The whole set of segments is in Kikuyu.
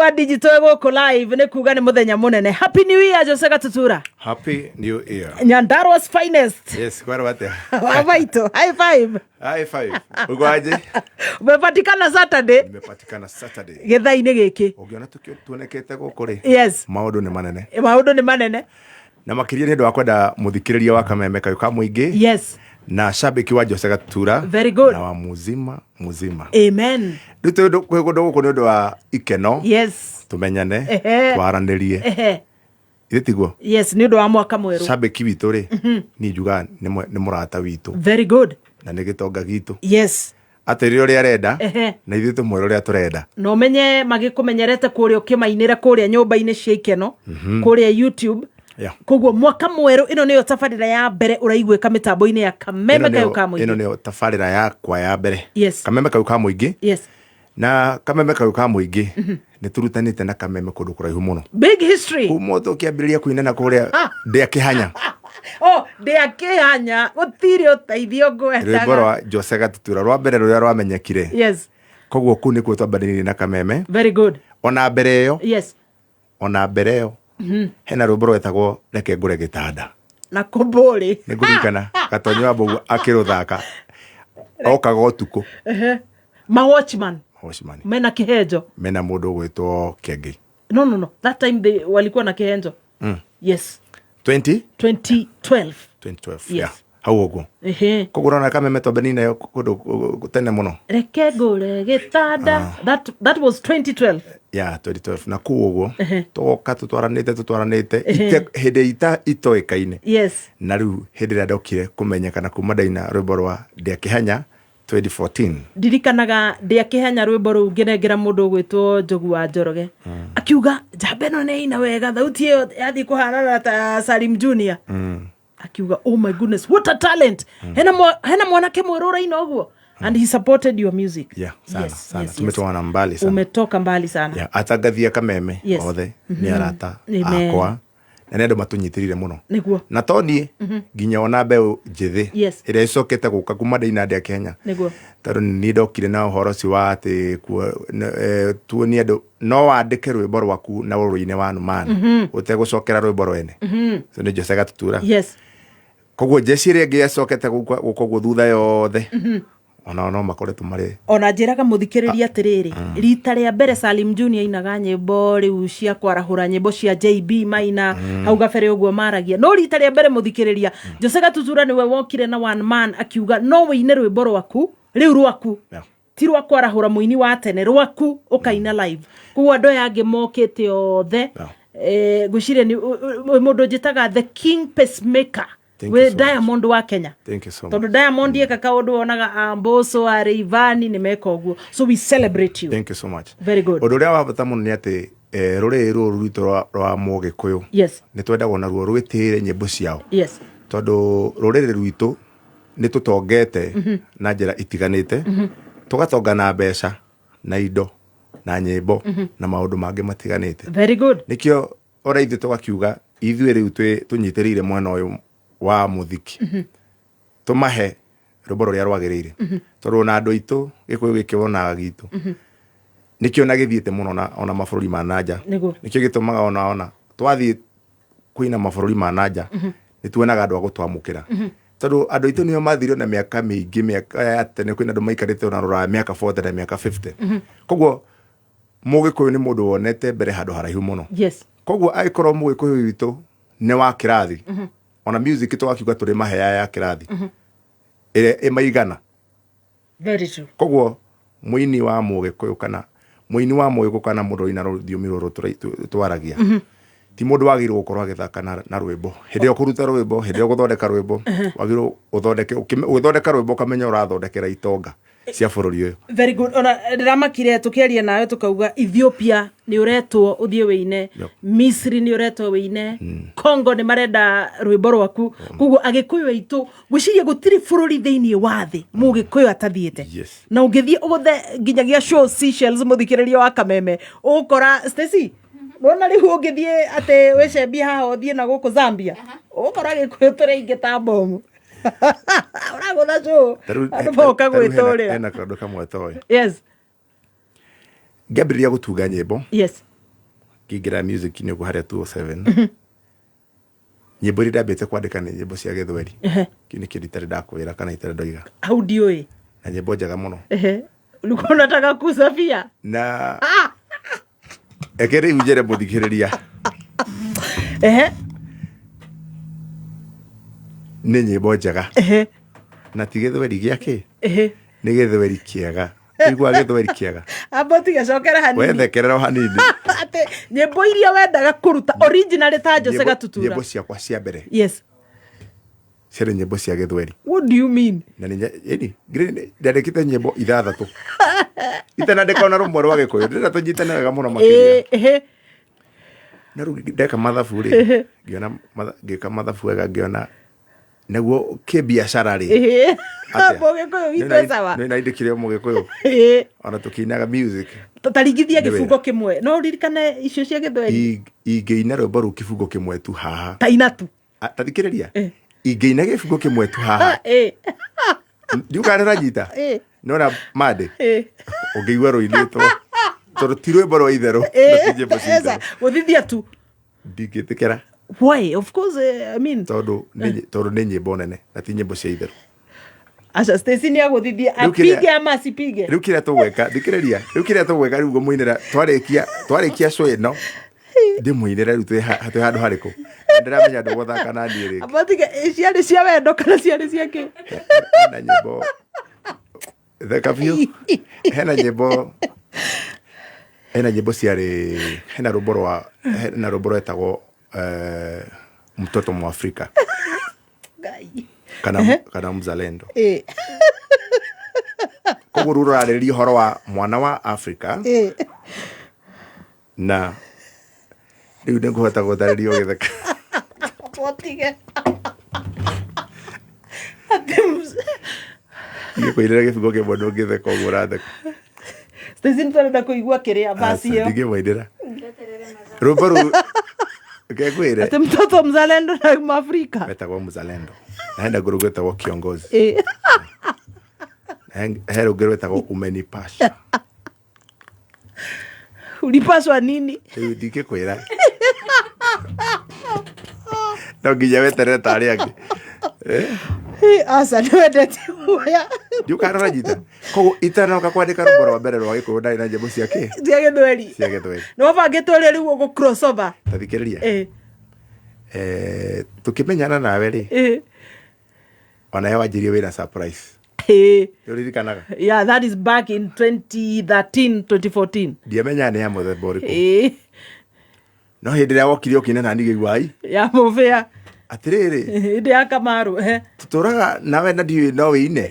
Wa digital gũkũ live nĩ kuga nĩ mũthenya mũnene. Happy New Year, Jose Gatutura. Happy New Year. Nyandarua's finest. Yes, kwara watia. Wabaito, high five. High five. Uko aje? Umepatikana Saturday. Nimepatikana Saturday. Gĩthaa-inĩ gĩkĩ. Ũngĩona tuonekete gũkũ rĩ. Yes. Maũndũ nĩ manene. Maũndũ nĩ manene. Na makĩria nĩ ũndũ wa kwenda mũthikĩrĩria wa Kameme kayũ ka mũingĩ. Yes. Na shabiki wa Jose Gatura. Very good. Na wa muzima muzima. Amen. Rĩu twĩ kwĩ kũndũ gũkũ nĩ ũndũ wa ikeno. Yes. Tũmenyane. Twaranĩrie. Ithe tiguo? Yes, nĩ ũndũ wa mwaka mwerũ. Shabiki witũ rĩ, niĩ njugaga nĩ mũrata witũ. Very good. Na nĩ gĩtonga gitũ. Yes. Atwĩre ũrĩa arenda na ithuĩ tũmwĩre ũrĩa tũrenda. Na ũmenye magĩkũmenyerete kũrĩa ũkĩmainĩra kũrĩa nyũmba-inĩ cia ikeno, kũrĩa YouTube. Koguo mwaka mwerũ ĩno nĩyo tabarĩra ya mbere ũraiguĩka mĩtambo-inĩ ya Kameme Kayũ ka Mũingĩ. Ĩno nĩyo tabarĩra yakwa ya mbere. Yes. Kameme Kayũ ka Mũingĩ. Yes. Na Kameme Kayũ ka Mũingĩ nĩ tũrutanĩte na Kameme kũndũ kũraihu mũno. Big history. Kuma tũkĩambĩrĩria kũina na kũrĩa ndĩa kĩhanya. Oh, ndĩa kĩhanya gũtirĩ ũteithio ngwetaga. Rwĩmbo rwa Jose Gatutura rwa mbere rũrĩa rwamenyekire. Yes. Koguo kũu nĩkuo twambanĩrĩire na Kameme. Very good. Ona mbere ĩyo. Yes. Ona mbere ĩyo hena rwĩmbo rwetagwo Reke Ngũre Gĩtanda. Na kũmbũrĩ. Nĩ ngũririkana Gatonyo wa Mbũgua akĩrũthaka okaga ũtukũ. Ma watchman. Watchman. Mena kĩhenjo. Mena mũndũ ũgwĩtwo Kĩengei. No, no, no. That time they walikuwa na kĩhenjo. Yes. 20? 2012. 2012. Yes. Yeah. Hau ũguo. Koguo ũrona Kameme twambani nayo kũndũ tene mũno. Reke ngũre gĩtanda. That was 2012. Yeah, 2012. Na kũu ũguo tũgoka tũtwaranĩte tũtwaranĩte hĩndĩ ita itoĩkaine. Yes. Na rĩu hĩndĩ ĩrĩa ndokire kũmenyekana kuma ndaina rwĩmbo rwa Ndĩa Kĩhanya 2014. Ndirikanaga Ndĩa Kĩhanya rwĩmbo rũu ngĩnengera mũndũ ũgwĩtwo Njogu wa Njoroge. Akiuga njamba ĩno nĩ ĩina wega, thauti ĩyo yathiĩ kũhanana ta Salim Junior. Akiuga oh my goodness, what a talent. Hena mwanake mwerũ ũraina ũguo. And he supported your music. Yeah, sana, Yes, sana. yes, yes. Tumetoka mbali sana. Umetoka mbali sana. Yeah, atangathia Kameme Yes. othe nĩ arata Amen. akwa na nĩ andũ matũnyitĩrĩire mũno. Nĩguo. Na to niĩ nginya ona mbeũ njĩthĩ Yes. ĩrĩa ĩcokete gũka kuma ndaina Ndĩa Kenya. Nĩguo. Tondũ niĩ ndokire na ũhoro ũcio wa atĩ tuonie andũ no wandĩke rwĩmbo rwaku na ũrũine wa numani ũtegũcokera rwĩmbo rwene. So nĩ Jose Gatutura. Yes. Koguo jeshi ĩrĩa ĩngĩ yacokete gũka ũguo thutha yothe onao no makoretwo marĩ. Ona njĩraga mũthikĩrĩria atĩrĩrĩ, rita rĩa mbere Salim Junior ainaga nyĩmbo rĩu cia kwarahũra, nyĩmbo cia JB Maina hau gabere ũguo maragia, no rita rĩa mbere mũthikĩrĩria Jose Gatutura nĩwe wokire na one man akiuga no wĩine rwĩmbo rwaku rĩu rwaku ti rwa kwarahũra mũini wa tene, rwaku ũkaina live. Koguo andũ aya angĩ mokĩte othe, ngwĩciria nĩ mũndũ njĩtaga the king pacemaker. Thank wĩ you so much. Diamond wa Kenya. Thank you so much. Tondũ Diamond eka kaũndũ wonaga Amboso arĩ Ivani nĩ meka ũguo, so we celebrate you. Thank you so much. Very good. Ũndũ ũrĩa wa bata mũno nĩ atĩ rũrĩrĩ rũrũ rwitũ rwa Mũgĩkũyũ nĩ twendagwo naruo rwĩtĩĩre nyĩmbo ciao. Tondũ rũrĩrĩ rwitũ nĩ tũtongete na njĩra itiganĩte, tũgatonga na mbeca na indo na nyĩmbo na maũndũ mangĩ matiganĩte. Very good. Nĩkĩo ona ithuĩ tũgakiuga ithuĩ rĩu tũnyitĩrĩire mwena ũyũ wa mũthiki, tũmahe rwĩmbo rũrĩa rwagĩrĩire, tondũ ona andũ aitũ gĩkũyũ gĩkĩ wonaga gitũ nĩkĩo na gĩthiĩte mũno ona mabũrũri ma nanja. Nĩkĩo gĩtũmaga ona twathiĩ kũina mabũrũri ma nanja nĩ tuonaga andũ a gũtwamũkĩra, tondũ andũ aitũ nĩo mathire na mĩaka mĩingĩ, mĩaka ya tene kwĩna andũ maikarĩte ona rũraya mĩaka 40 na mĩaka 50. Koguo Mũgĩkũyũ nĩ mũndũ wonete mbere handũ haraihu mũno. Yes. Koguo angĩkorwo Mũgĩkũyũ witũ nĩ wa kĩrathi, ona music tũgakiuga tũrĩ maheya ya kĩrathi ĩrĩa ĩmaigana. Very true. Koguo mũini wa Mũgĩkũyũ kana mũini wa Mũgĩkũyũ kana mũndũ ũraina rũthiomi rũrũ twaragia ti mũndũ wagĩrĩirwo gũkorwo agĩthaka na rwĩmbo. Hĩndĩ ĩrĩa ũkũruta rwĩmbo, hĩndĩ ĩrĩa ũgũthondeka rwĩmbo, wagĩrĩirwo ũthondeke, ũgĩthondeka rwĩmbo ũkamenya ũrathondekera itonga cia bũrũri ũyũ. Very good. Ona ndĩramakire tũkĩaria nawe tũkauga Ethiopia nĩ ũretwo ũthiĩ wĩine, Misri nĩ ũretwo wĩine, Congo nĩ marenda rwĩmbo rwaku. Koguo Agĩkũyũ aitũ ngwĩciria gũtirĩ bũrũri thĩinĩ wa thĩ Mũgĩkũyũ atathiĩte. Yes. Na ũngĩthiĩ ũgũthe nginyagia show Seychelles, mũthikĩrĩria wa Kameme, ũgũkora Stacy. Nona rĩu ũngĩthiĩ atĩ wĩcembie haha ũthiĩ na gũkũ Zambia, ũgũkora Gĩkũyũ tũrĩ aingĩ ta bomu. Ũragũtha show. Andũ moka gwĩtũrĩra. Hena kaũndũ kamwe toĩ. Yes. Ngĩambĩrĩria gũtunga nyĩmbo. Yes. Ngĩingĩra music-inĩ ũguo harĩa 207, nyĩmbo iria ndambĩte kwandĩka nĩ nyĩmbo cia Gĩthweri. Kĩu nĩ kĩndũ itarĩ ndakwĩra kana itarĩ ndoiga. Hau ndiũĩ. Na nyĩmbo njega mũno. Ehe. Ulikuwa unataka kusafia. Na reke rĩu njĩre mũthikĩrĩria. Nĩ nyĩmbo njega. Na ti Gĩthweri gĩa kĩ? Nĩ Gĩthweri kĩega. Ũiguaga Gĩthweri kĩega? Amba ũtige cokera hanini. Wethekerera o hanini. Atĩ nyĩmbo iria wendaga kũruta original ta Jose Gatutura. Nyĩmbo ciakwa cia mbere. Yes. Ciarĩ nyĩmbo cia Gĩthweri. What do you mean? Na nĩ ĩni ndandĩkĩte nyĩmbo ithathatũ. Itanandĩka ona rũmwe rwa Gĩkũyũ. Ndĩrenda tũnyitane wega mũno makĩria. Na rĩu ndeka mathabu rĩ, ngĩona ngĩka mathabu wega ngĩona naguo kĩbiacara rĩ. Mũgĩkũyũ witũ e sawa. Nĩ naindĩkire Mũgĩkũyũ. Ona tũkĩinaga music. Taringithia gĩbungo kĩmwe. No ũririkane icio cia Gĩthweri? Ingĩina rwĩmbo rũu kĩbungo kĩmwe tu haha. Ta ina tu. Ta thikĩrĩria. Ingĩina gĩbungo kĩmwe tu haha. Ndiũĩ kana nĩũranyita? Nĩwona Monday? Ũngĩigua rũinĩtwo. Tondũ ti rwĩmbo rwa itherũ. Na ti nyĩmbo cia itherũ. Gũthithia tu. Ndingĩtĩkĩra. Why? Of course, I mean. Tondũ nĩ nyĩmbo nene na ti nyĩmbo cia itherũ. Aca Stacy nĩ agũthithia apige ama asipige. Rĩu kĩrĩa tũgwĩka, thikĩrĩria, rĩu kĩrĩa tũgwĩka rĩu ngũmũinĩra twarĩkia, twarĩkia show ĩno ndĩmũinĩre rĩu twĩ handũ harĩkũ. Ndĩramenya ndũgũthaka na niĩ rĩngĩ. Amba tige ciarĩ cia wendo kana ciarĩ cia kĩ? Hena nyĩmbo theka biũ. Hena nyĩmbo, hena nyĩmbo ciarĩ, hena rwĩmbo rwa, hena rwĩmbo rwetagwo Mtoto Mwafrika. Ngai. Kana, kana Mzalendo. Koguo rĩu rũrarĩrĩria ũhoro wa mwana wa Afrika. Na rĩu nĩ ngũhota gũtarĩria ũgĩtheka. Twatige. Ingĩkũinĩra gĩbungo kĩmwe ndũngĩtheka ũguo ũratheka. Stacy nĩ tũrenda kũigua kĩrĩa verse ĩyo. Ndingĩmũinĩra. Rwĩmbo rũu reke ngwĩre. Atĩ mtoto mzalendo na Mwafrika. Wetagwo Mzalendo. Na hena rũngĩ rwĩtagwo Kiongozi. He rũngĩ rwĩtagwo Umenipasha. Ulipaswa nini? Rĩu ndingĩkwĩra. No nginya weterere ta arĩa angĩ. Aca nĩ wendete guoya. Ndiũĩ kana ũranyita. Koguo itanoka kwandĩka rwĩmbo rwa mbere rwa Gĩkũyũ ndarĩ na nyĩmbo cia kĩ? Cia Gĩthweri. Cia Gĩthweri. Nĩ wabangĩte ũrĩa rĩu ũgũ cross over. Ta thikĩrĩria. Tũkĩmenyana nawe rĩ. Onawe wanjirie wĩna surprise. Nĩũririkanaga? Yeah, that is back in 2013, 2014. Ndiamenyaga nĩ ya mũthemba ũrĩkũ. No hĩndĩ ĩrĩa wokire ũkĩina nani ngĩigua ai. Ya mũbĩa. Atĩrĩrĩ. Hĩndĩ ya Kamaru. Tũtũraga nawe na ndiũĩ no wĩine.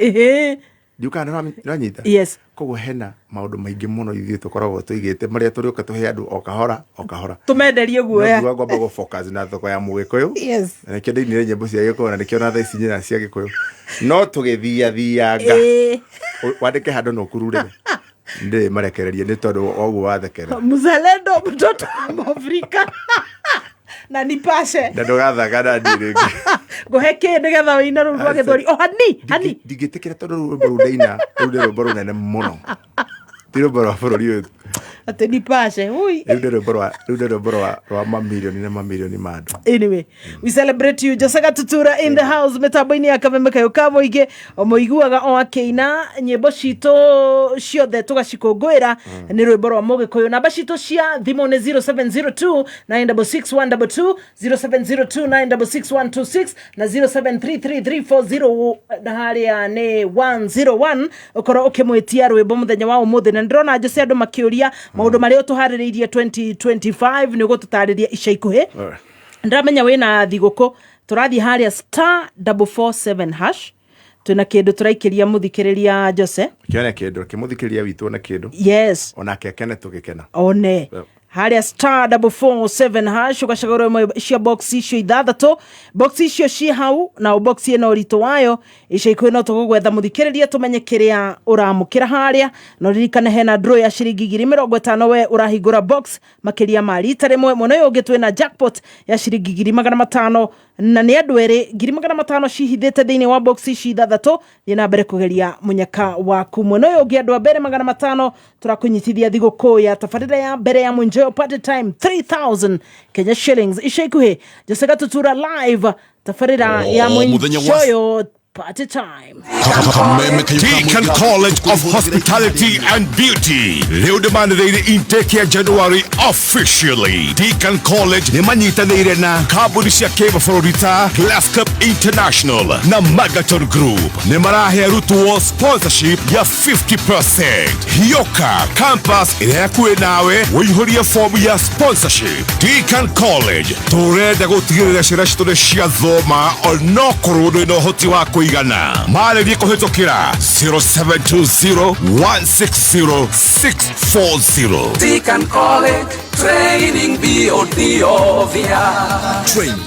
Ndiũĩ kana nĩwanyita? Yes. Koguo hena maũndũ maingĩ mũno ithuĩ tũkoragwo tũigĩte marĩa tũrĩũka tũhe andũ o kahora o kahora. Tũmenderie guoya. No ngiuga ngwamba gũ focus na thoko ya Mũgĩkũyũ. Yes. Na nĩkĩo ndainire nyĩmbo cia Gĩkũyũ na nĩkĩo na thaa ici nyina cia Gĩkũyũ. No tũgĩthiathianga. Wandĩke handũ na ũkururĩre. Ndĩrĩ marekererie nĩ tondũ wa ũguo wathekerera. Mzalendo mtoto wa Mwafrika. Na nipashe. Na ndũgathaka na niĩ rĩngĩ. Ngũhe kĩ nĩgetha wĩine rũu rwa Gĩthweri. O hani, hani. Ndingĩtĩkĩra tondũ rũu rwĩmbo rũu ndaina, rũu nĩ rwĩmbo rũnene mũno. Ti rwĩmbo rwa bũrũri ũyũ. Atĩ nipashe. Ui. Rũu nĩ rwĩmbo rwa, rũu nĩ rwĩmbo rwa, rwa mamirioni na mamirioni ma andũ. Anyway, we celebrate you Jose Gatutura in the house mĩtambo-inĩ ya Kameme Kayũ ka Mũingĩ. O mũiguaga o akĩina nyĩmbo citũ ciothe tũgacikũngũĩra nĩ rwĩmbo rwa Mũgĩkũyũ. Namba citũ cia thimũ nĩ 0702 966 122, 0702 966 126 na 0733 na harĩa nĩ 101. Ũkorwo ũkĩmwĩtia rwĩmbo mũthenya wa ũmũthĩ. Na ndĩrona Jose andũ makĩũria maũndũ marĩa ũtũharĩrĩirie 2025 nĩ ũgũtũtarĩria ica ikuhĩ. Ndĩramenya wĩna thigũkũ, tũrathiĩ harĩa star double four seven hash, twĩna kĩndũ tũraikĩria mũthikĩrĩria Jose. Kĩone kĩndũ, kĩmũthikĩrĩria witũ one kĩndũ. Yes. Onake akene tũgĩkena. One. Harĩa star double four seven hash ũgacagũra ĩmwe cia box icio ithathatũ. Box icio ciĩ hau na box ĩno ũritũ wayo ica ikuhĩ no tũgũgwetha mũthikĩrĩria tũmenye kĩrĩa ũramũkĩra harĩa. Na ũririkane hena draw ya ciringi ngiri mĩrongo ĩtano we ũrahingũra box makĩria ma rita rĩmwe. Mwena ũyũ ũngĩ twĩna jackpot ya ciringi ngiri magana matano na nĩ andũ erĩ ngiri magana matano cihithĩte thĩinĩ wa box ici ithathatũ. Thiĩ na mbere kũgeria mũnyaka waku. Mwena ũyũ ũngĩ andũ a mbere magana matano tũrakũnyitithia thigũkũ ya tabarĩra ya mbere ya Mũnjoy. Mwinjoyo Party Time 3000 Kenya shillings. Ica ikuhĩ Jose Gatutura live tabarĩra ya O mũthenya wa- Mwinjoyo Party Time. Deacon College of Hospitality and Beauty rĩu ndĩmanĩrĩire intake ya January officially. Deacon College nĩ manyitanĩire na kambuni cia kĩmabũrũri ta Glass Cup International na Magaton Group. Nĩ marahe arutwo sponsorship ya 50%. Hioka campus ĩrĩa ĩkuhĩ nawe ũihũrie fomu ya sponsorship. Deacon College tũrenda gũtigĩrĩra ciana citũ nĩ ciathoma onokorwo ndũrĩ na ũhoti wa kũigana. Marĩrie kũhĩtũkĩra 0720 160 640. Deacon College, training beyond the obvious. Training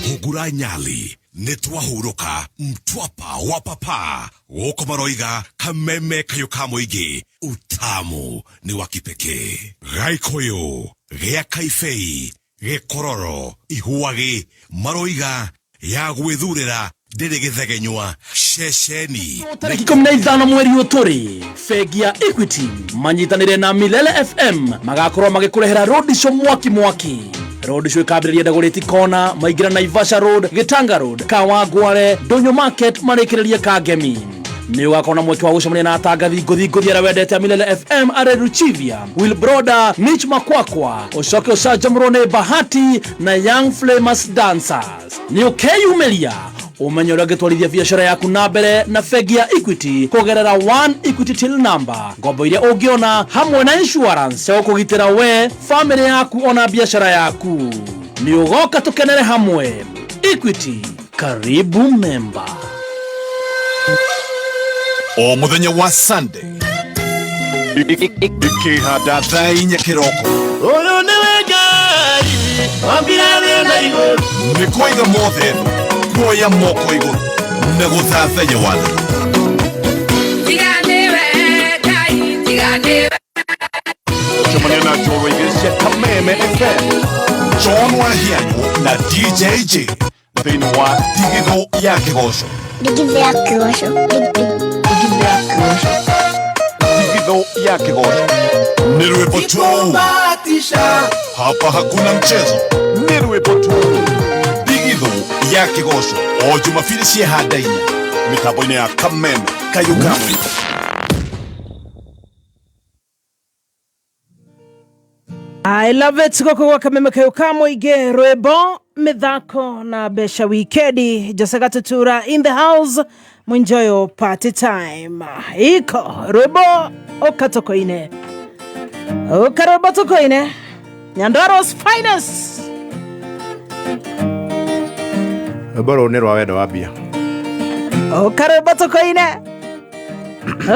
hungura nyali nĩ twahurũka mtwapa wa papa gũkũ maroiga kameme kayũ ka mũingĩ utamu nĩ wa kipekee. Gaikũyũ gĩa kaibei gĩkororo ihuagĩ maroiga ya gwĩthurĩra ndĩrĩ gĩthegenywa ceceni. Tarĩki 15 mweri ũyũ tũrĩ, bengi ya Equity manyitanĩre na Milele FM magakorwo magĩkũrehera road show mwaki mwaki. Road show ĩkambĩrĩria Dagoretti Corner, maingĩra Naivasha Road, Gĩtanga Road, Kawangware, Ndũnyũ Market, marĩkĩrĩrie Kangemi. Nĩ ũgakorwo na mweke wa gũcemania na atangathi ngũthi ngũthi arĩa wendete a Milele FM arĩ Ruchivia, Will Broda, Mitch Makwakwa, ũcoke ũcanjamũrwo nĩ Bahati na Young Flamers Dancers. Nĩ ũkeyumĩria umenye ũrĩa ũngĩtwarithia biacara yaku na mbere na bengi ya Equity kũgerera One Equity Till Number, ngombo iria ũngĩona hamwe na insurance cia gũkũgitĩra we, famĩlĩ yaku ona biacara yaku. Nĩ ũgoka tũkenere hamwe. Equity, karibu member. O mũthenya wa Sunday ikĩhanda thaa 4 kĩroko. Ũyũ nĩwe Ngai wambire thĩ na igũrũ. Nĩ kwaiga mothe kuoya moko igũrũ na gũthathaiya watho. Tiga nĩwe Ngai, tiga nĩwe. Cemania na njorua igĩrĩ cia Kameme FM, John Wahianyũ na DJ J thĩinĩ wa Ndigithũ ya Kĩgoco. Ndigithũ ya Kĩgoco. Ndigithũ ya Kĩgoco. Ndigithũ ya Kĩgoco nĩ rwĩmbo tu, hapa hakuna mchezo, nĩ rwĩmbo tu. Ndigithũ ya Kĩgoco o Jumapili cia handa 4 mĩtambo-inĩ ya Kameme kayũ ka mũingĩ. I love it. Gũkũ gwa Kameme kayũ ka mũingĩ, rwĩmbo, mĩthako na mbeca wikendi. Jose Gatutura in the house. Mwinjoyo Party Time iko rwĩmbo ũka tũkũine, ũka rwĩmbo tũkũine. Nyandarua's finest. Rwĩmbo rũrũ nĩ rwa wendo wa mbia. Ũka rwĩmbo tũkũine,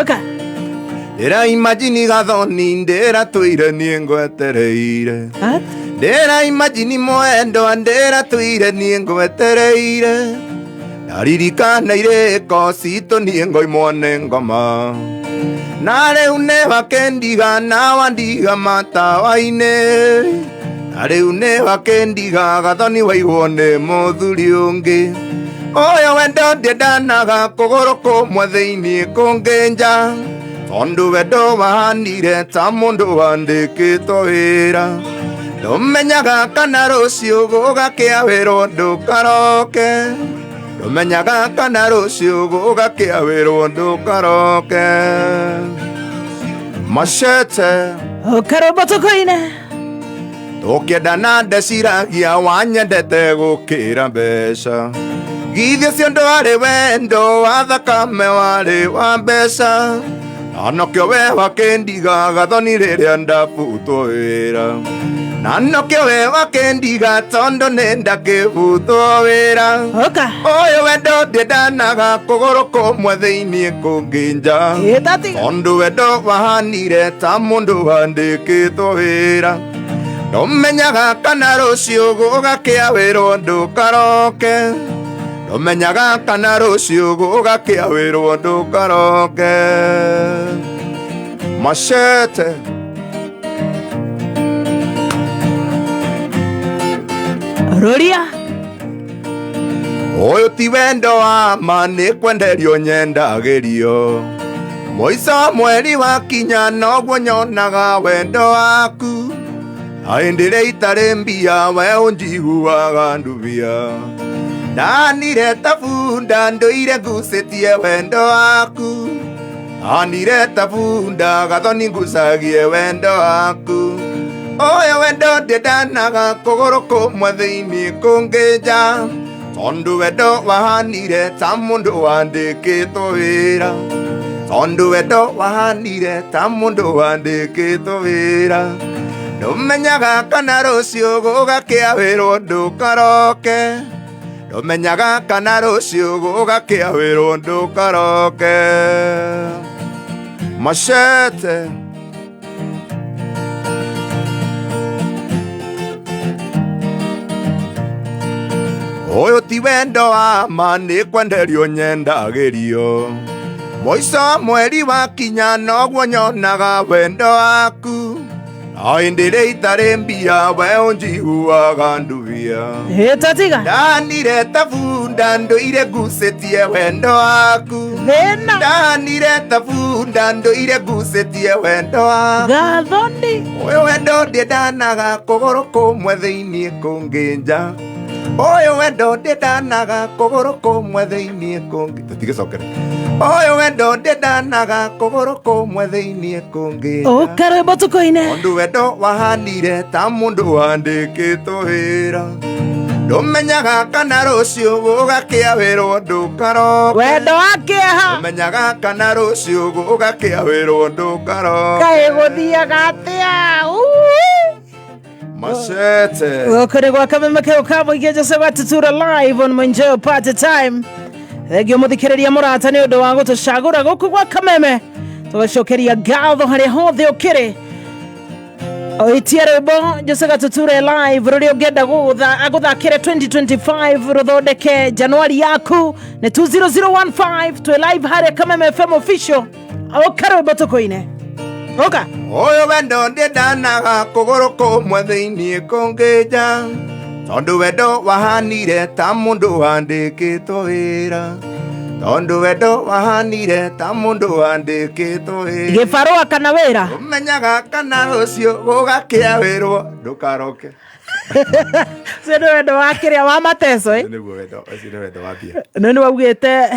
ũka. Ndĩra imagine gathoni ndĩratũire niĩ ngwetereire. What? Ndĩra imagine mwendwa ndĩratũire niĩ ngwetereire. Ndaririkana irĩko citũ niĩ ngoimwo nĩ ngoma. Na rĩu nĩ wakĩndiga na wandiga matawa-inĩ. Na rĩu nĩ wakĩndiga gathoni waigwo nĩ mũthuri ũngĩ. Ũyũ wendo ndiendanaga kũgũrũ kũmwe thĩinĩ kũngĩ nja. Tondũ wendo wahanire ta mũndũ wandĩkĩtwo wĩra. Ndũmenyaga kana rũciũ gũgakĩa wĩrwo ndũkaroke. Ndũmenyaga kana rũciũ gũgakĩa wĩrwo ndũkaroke. Machete. Ũka rwĩmbo tũkũine. Tũkĩendana ndeciragia wanyendete gũkĩra mbeca. Githĩ ũcio ndwarĩ wendo wa thakame warĩ wa mbeca. Na nokĩo we wakĩndiga gathoni rĩrĩa ndabutwo wĩra. Na nokĩo we wakĩndiga tondũ nĩ ndakĩbutwo wĩra. Ũka. Ũyũ wendo ndiendanaga kũgũrũ kũmwe thĩinĩ kũngĩ nja. Ĩtatiga. Tondũ wendo wahanire ta mũndũ wandĩkĩtwo wĩra. Ndũmenyaga kana rũciũ gũgakĩa wĩrwo ndũkaroke. Ndũmenyaga kana rũciũ gũgakĩa wĩrwo ndũkaroke. Machete. Rũria. Ũyũ ti wendo wa ma nĩ kwenderio nyendagĩrio. Mũico mweri wakinya noguo nyonaga wendo waku. Na hĩndĩ ĩrĩa itarĩ mbia we ũnjiguaga ndubia. Ndanire ta bunda ndũire ngucĩtie wendo waku. Ndanire ta bunda gathoni ngucagie wendo waku. Ũyũ wendo ndĩndanaga kũgũrũ kũmwe thĩinĩ kũngĩ nja. Tondũ wendo wahanire ta mũndũ wandĩkĩtwo wĩra. Tondũ wendo wahanire ta mũndũ wandĩkĩtwo wĩra. Ndũmenyaga kana rũciũ gũgakĩa wĩrwo ndũkaroke. Ndũmenyaga kana rũciũ gũgakĩa wĩrwo ndũkaroke. Machete. Ũyũ ti wendo wa ma nĩ kwenderio nyendagĩrio. Mũico mweri wakinya noguo nyonaga wendo waku. Na hĩndĩ ĩrĩa itarĩ mbia we ũnjiguaga ndubia. Ĩtatiga. Ndanire ta bunda ndũire ngucĩtie wendo waku. Thĩna. Ndanire ta bunda ndũire ngucĩtie wendo waku. Gathoni. Ũyũ wendo ndĩndanaga kũgũrũ kũmwe thĩinĩ kũngĩ nja. Ũyũ wendo ndĩndanaga kũgũrũ kũmwe thĩinĩ kũngĩ. Tũtigĩcokere. Ũyũ wendo ndĩndanaga kũgũrũ kũmwe thĩinĩ kũngĩ nja. Ũka rwĩmbo tũkũine. Tondũ wendo wahanire ta mũndũ wandĩkĩtwo wĩra. Ndũmenyaga kana rũciũ gũgakĩa wĩrwo ndũkaroke. Wendo wa kĩeha. Ndũmenyaga kana rũciũ gũgakĩa wĩrwo ndũkaroke. Kaĩ gũthiaga atĩa? Uu. Machete. Gũkũ nĩ gwa Kameme kĩu ka mũingĩ Jose Gatutura live on Mwenjeo Party Time. Thengio mũthikĩrĩria mũrata nĩ ũndũ wa gũtũcagũra gũkũ gwa Kameme. Tũgacokeria ngatho harĩa hothe ũkĩrĩ. Oitia rwĩmbo Jose Gatutura live rũrĩa ũngĩenda agũthakĩre 2025 rũthondeke Januari yaku nĩ 20015 twĩ live harĩa Kameme FM official. Ũka rwĩmbo tũkũine. Ũka. Ũyũ wendo ndĩndanaga kũgũrũ kũmwe thĩinĩ kũngĩ nja. Tondũ wendo wahanire ta mũndũ wandĩkĩtwo wĩra. Tondũ wendo wahanire ta mũndũ wandĩkĩtwo wĩra. Gĩbarũa kana wĩra? Ũmenyaga kana rũciũ gũgakĩa wĩrwo ndũkaroke. Ũcio nĩ wendo wa kĩrĩa wa mateso ĩ? Nĩguo wendo, ũcio nĩ wendo wa mbia. No nĩ waugĩte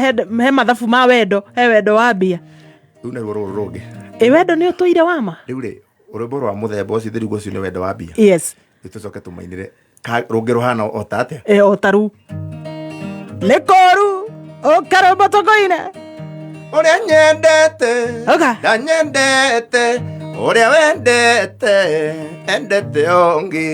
he mathabu ma wendo, he wendo wa mbia. Rĩu naruo rũrũ rũngĩ. Ĩ wendo nĩ ũtũire wama? Rĩu rĩ, rwĩmbo rwa mũthemba ũcio thĩrĩu ũcio nĩ wendo wa mbia. Yes. Rĩu tũcoke tũmainĩre rũngĩ rũhana o ta atĩa? Ĩ o ta rũu. Nĩ kũũru. Ũka rwĩmbo tũkũine. Ũrĩa nyendete. Ũka. Ndanyendete. Ũrĩa wendete. Endete ũngĩ.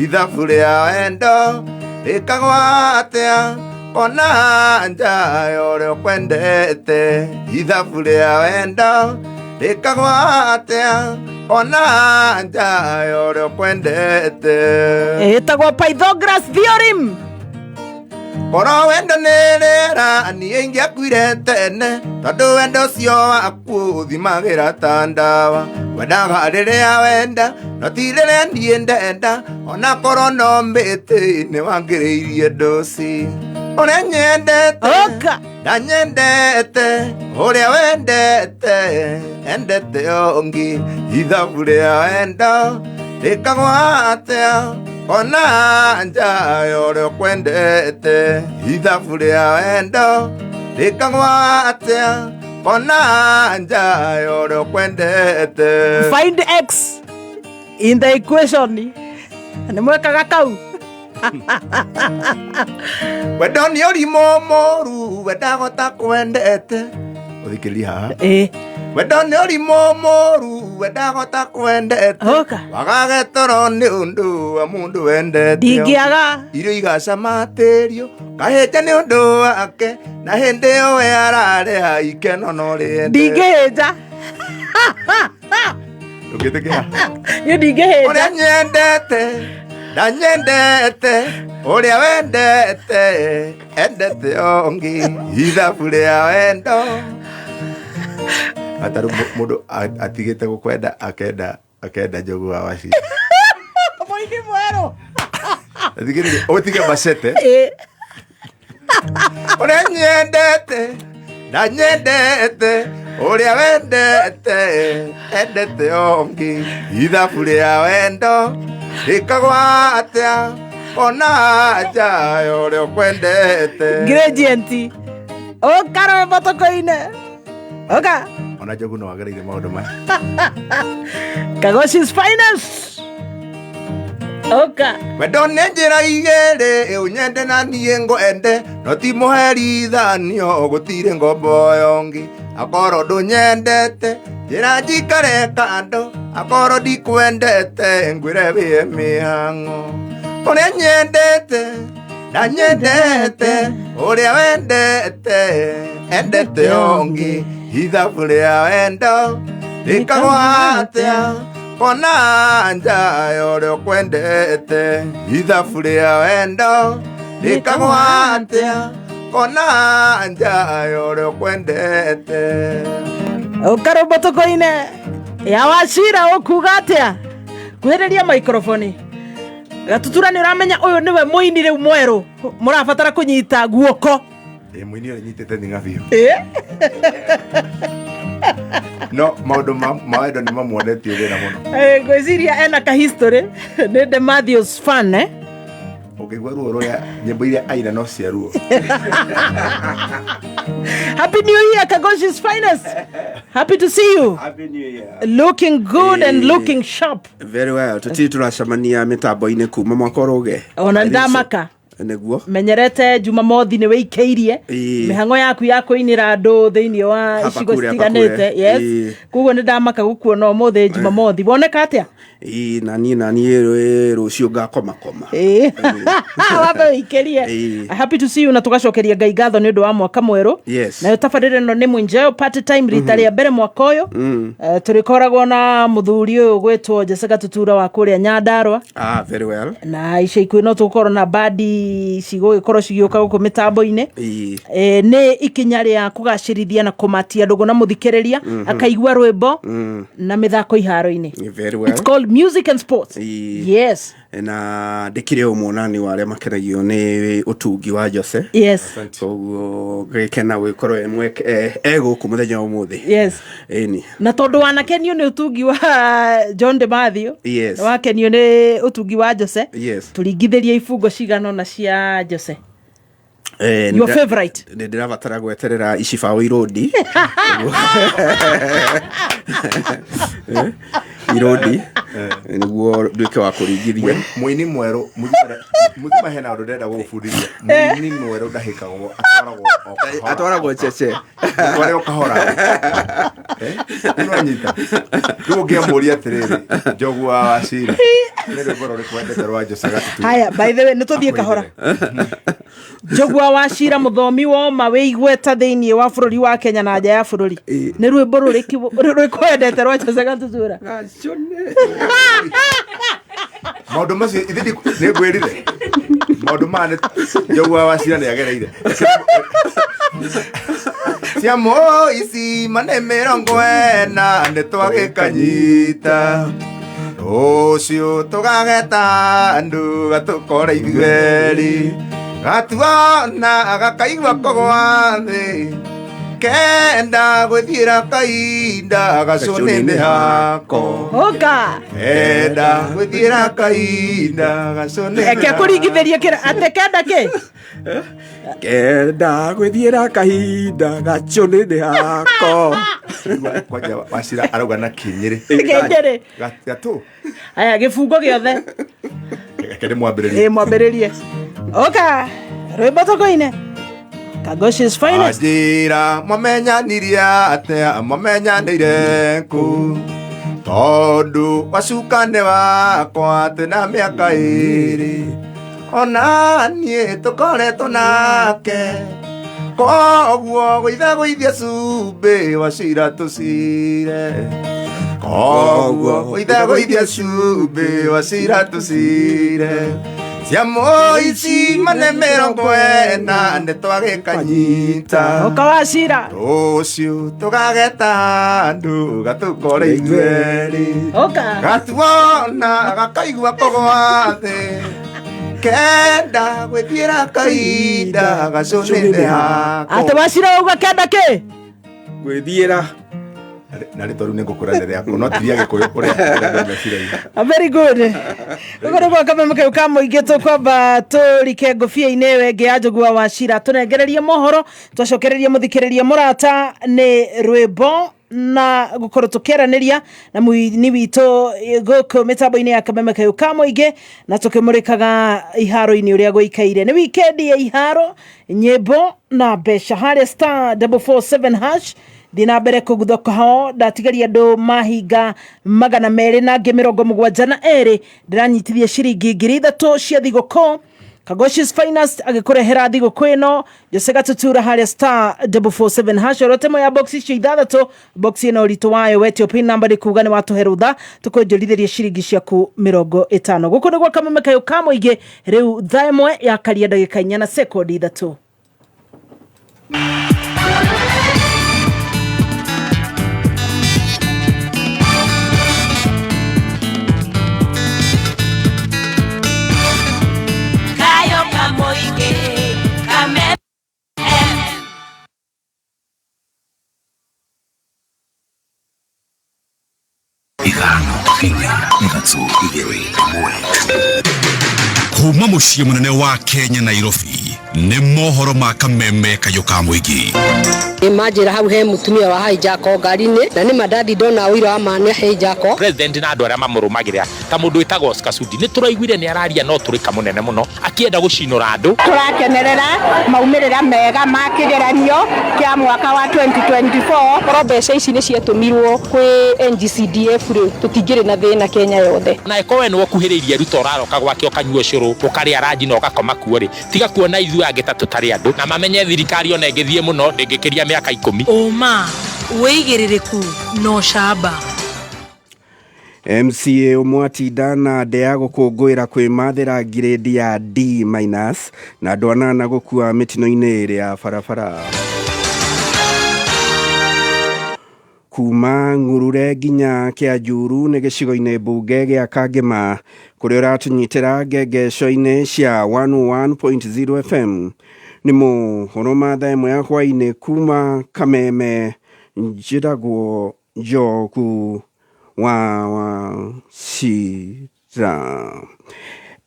Ithabu rĩa wendo. Rĩkagwo atĩa? Kona nja ya ũrĩa ũkwendete. Ithabu rĩa wendo. Rĩkagwo atĩa? Kona nja ya ũrĩa ũkwendete. Ĩtagwo Pythagoras theorem. Korwo wendo nĩ rĩera niĩ ingĩakuire tene. Tondũ wendo ũcio waku ũthimagĩra ta ndawa. Wendaga rĩrĩa wenda, no ti rĩrĩa niĩ ndenda. Ona korwo no mĩtĩ nĩ wangĩrĩirie ndũci. Ũrĩa nyendete, Ũka. ndanyendete. Ũrĩa wendete, endete ũngĩ. Ithabu rĩa wendo rĩkagwo atĩa? Kona nja ya ũrĩa ũkwendete. Ithabu rĩa wendo rĩkagwo atĩa? Kona nja ya ũrĩa ũkwendete. Find X in the equation. Nĩ mwekaga kau. Wendo nĩ ũrimũ mũru, wendaga ũtakwendete. Ũthikĩrĩrie haha. Ĩ. Wendo nĩ ũrimũ mũru, wendaga ũtakwendete. Ũka. Wagage toro nĩ ũndũ wa mũndũ wendete. Ndingĩaga. Irio igacamatĩrio, kahĩnja nĩ ũndũ wake, na hĩndĩ ĩyo we ararĩha ikeno no rĩende. Ndingĩhĩnja. Ndũngĩtĩkĩra. Niĩ ndingĩhĩnja. Ũrĩa nyendete, ndanyendete. Ũrĩa wendete, endete ũngĩ. Ithabu rĩa wendo. Atarĩ mũndũ atigĩte gũkwenda, akenda njogu wa waci. Mũini mwerũ. Atigĩrĩrie, ũtige machete. Ĩ. Ũrĩa nyendete, ndanyendete. Ũrĩa wendete endete ũngĩ. Ithabu rĩa wendo rĩkagwo atĩa ona nja ya ũrĩa ũkwendete. Gradient ũka rwĩmbo tũkũine ũka. Ona Njogu no agereire maũndũ maya. Kagoshi's finest ũka. Wendo nĩ njĩra igĩrĩ, ũnyende na niĩ ngwende, no ti mũherithanio, gũtirĩ ngombo yongĩ. Akorwo ndũnyendete, njĩra njikare kando, akorwo ndikwendete, ngwĩre wĩe mĩhang'o. Ũrĩa nyendete, ndanyendete, ũrĩa wendete, endete ũngĩ. Ithabu rĩa wendo rĩkagwo atĩa kona nja ya ũrĩa ũkwendete. Ithabu rĩa wendo rĩkagwo atĩa kona nja ya ũrĩa ũkwendete. Ũka rwĩmbo tũkũine ya Wachira ũkuga atĩa? Kuhĩrĩria microphone. Gatutura nĩ ũramenya ũyũ nĩwe mũini rĩu mwerũ mũrabatara kũnyita guoko. Ĩ mũini ũrĩa nyitĩte thing'a biũ. Ĩ? No maũndũ ma wendo nĩ mamuonetie thĩna mũno. Ngwĩciria ena ka history nĩ De Matthews fan, eh? Ũngĩigua ruo rũrĩa nyĩmbo iria aina no cia ruo. Happy New Year, Kagoshi's finest. Happy to see you. Happy New Year. Looking good and looking sharp. Very well. Tũtirĩ tũracemania mĩtambo-inĩ kuma mwaka ũrũge. Ona ndamaka. Nĩguo. Menyerete Jumamothi nĩ wĩikĩirie mĩhang'o yaku ya kũinĩra andũ thĩinĩ wa Hapa icigo kure, hapa citiganĩte. kure. Yes. Koguo nĩ ndamaka gũkuona ũmũthĩ Jumamothi. Woneka atĩa? Ĩĩ, naniĩ rũciũ ngakoma koma. Ĩĩ. Wambe wĩikĩrie. Happy to see you na tũgacokeria Ngai ngatho nĩ ũndũ wa mwaka mwerũ. Nayo tabarĩra ĩno nĩ Mwinjeo Party Time rita rĩa mbere mwaka ũyũ. Tũrĩkoragwo na mũthuri ũyũ gwĩtwo Jesse Gatutura wa kũrĩa Nyandarua. Ah, very well. Na ica ikuhĩ no tũgũkorwo na bandi cigũgĩkorwo cigĩũka gũkũ mĩtambo-inĩ. Nĩ ikinya rĩa kũgacĩrithia na kũmatia ndũgũ na mũthikĩrĩria akaigua rwĩmbo na mĩthako iharo-inĩ. Very well. It's called music and sports. Yes. Na ndĩkĩrĩ ũmwe nani wa arĩa makenagio nĩ ũtungi wa Jose. Koguo ngĩkena gũgĩkorwo e gũkũ mũthenya wa ũmũthĩ. Ĩni. Na tondũ wanakenio nĩ ũtungi wa John de Mathew. Wakenio nĩ ũtungi wa Jose. Tũringithĩrie ibungo cigana ũna cia Jose. Your favorite. Nĩ ndĩrabatara gweterera icibaũ irũndi. Irũndi nĩguo nduĩke wa kũringithia. Mũini mwerũ mũthima hena ũndũ ndĩrenda gũgũbundithia. Mũini mwerũ ndahĩkagwo, atwaragwo o kahora. Atwaragwo cece. Tware o kahora. Nĩwanyita. Rĩu ũngĩamũria atĩrĩrĩ, Njogu wa Wachira, nĩ rwĩmbo rũrĩkũ wendete rwa Jose Gatutura? Haya, by the way, nĩ tũthiĩ kahora. Njogu wa Wachira mũthomi woma wĩ igweta thĩinĩ wa bũrũri wa Kenya na nja ya bũrũri. Nĩ rwĩmbo rũrĩkũ rũrĩkũ wendete rwa Jose Gatutura? Maũndũ macio ithe nĩ ngwĩrire. Maũndũ maya nĩ Njogu wa Wachira nĩ agereire. Cia mũici mane 40 nĩ twagĩkanyita. Rũciũ tũgageta andũ gatũkore ithuerĩ. Gatuona gakaigua kũgwa thĩ. Kenda gwĩthiĩra kainda gacũnĩ mĩhako. Ũka. Kenda gwĩthiĩra kainda gacũnĩ. Reke kũringithĩrie kĩra atĩ kenda kĩ? Kenda gwĩthiĩra kahinda gacũnĩ mĩhako. Kwanja Wachira arauga na kĩnyĩrĩ. Kĩnyĩrĩ. Gatũ. Aya gĩbungo gĩothe. Reke ndĩmwambĩrĩrie. Ĩ mwambĩrĩrie. Ũka. Rwĩmbo tũkũine. Kagoshi's finest. Anjĩra mwamenyanirie atĩa, mwamenyanĩire kũ? Tondũ wacuka nĩ wakwa twĩna mĩaka ĩrĩ. Ona niĩ tũkoretwo nake. Koguo gũitha gũithia cumbĩ Wachira tũcire. Koguo gũitha gũithia cumbĩ Wachira tũcire. Cia mũici mane 40 nĩ twagĩkanyita. Ũka Wachira. Rũciũ tũgageta andũ gatũkore ithuerĩ. Ũka. Gatuona gakaigua kũgwa thĩ. Kenda gwĩthiĩra kahinda gacũnĩ mĩhako. Atĩ Wachira wauga kenda kĩ? Gwĩthiĩra Na rĩtwa rĩu nĩ ngũkwĩra nĩ rĩakwa, no ti rĩa Gĩkũyũ ũrĩa ũrĩa meciria. Ah, very good. Ũguo nĩguo kameme kau ka mũingĩ. Tũkwamba tũrike ngũbia-inĩ ĩyo ĩngĩ ya Njũgua wa Cira, tũnengererie mohoro, twacokererie mũthikĩrĩria mũrata nĩ rwĩmbo na gũkorwo tũkĩaranĩria na mũini witũ gũkũ mĩtambo-inĩ ya kameme kayũ ka mũingĩ, na tũkĩmũrĩkaga iharo-inĩ ũrĩa gũikaire. Nĩ wikendi ya iharo, nyĩmbo na mbeca harĩa *447#. Thiĩ na mbere kũguthoka ho. Ndatigaria andũ mahinga 272. Ndĩranyitithia ciringi 3,000 cia thigũkũ. Kagoshi's Finest agĩkũrehera thigũkũ ĩno. Jose Gatutura harĩa *447#, orote ya box icio ithathatũ, box ĩno ũritũ wayo wetio pin number nĩ kuga nĩ watũhe rũtha, tũkũnjũrithĩria ciringi ciaku 50. Gũkũ nĩ gwa kameme kayũ ka mũingĩ. Rĩu thaa 1 yakaria ndagĩka 4 na sekondi 3. Kayo kamoige kame. 5, 4, 3, 2, 1. Kuma mũciĩ mũnene wa Kenya, Nairobi, nĩ mohoro ma kameme kayũ ka mũingĩ. Manjĩra hau he mũtumia wa hijack ngari-inĩ, na nĩ mandadi ndona ũira wa ma nĩ hijack. President na andũ arĩa mamũrũmagĩrĩra ta mũndũ wĩtagwo Oscar Sudi, nĩ tũraiguire nĩ araria no tũrĩka mũnene mũno akĩenda gũcinũra andũ. Tũrakenerera maumĩrĩra mega ma kĩgeranio kĩa mwaka wa 2024. Korwo mbeca ici nĩ ciatũmirwo kwĩ NGCDF rĩ, tũtingĩrĩ na thĩna Kenya yothe. Na ĩkorwo we nĩ ũkuhĩrĩirie Ruto, ũraroka gwake ũkanyua ũcũrũ, ũkarĩa ranji na ũgakoma kuo rĩ, tiga kuona ithuĩ angĩ ta tũtarĩ andũ, na mamenye thirikari ona ĩngĩthiĩ mũno ndĩngĩkĩria mĩaka 10. Ũma, wĩigĩrĩrĩku na ũcamba. MCA ũmwe atinda na nde ya gũkũngũĩra kwĩmathĩra ngirĩndi ya D minus, na andũ 8 gũkua mĩtino-inĩ ĩrĩ ya barabara. Kuma Ng'urure nginya Kĩanjuru nĩ gĩcigo-inĩ mbunge gĩa Kangema, kũrĩa ũratũnyitĩra ngengeco-inĩ cia 101.0 FM. Nĩ mohoro ma thaa 1 ya hwaĩ-inĩ kuma Kameme. Njĩtagwo Njogu wa Wachira.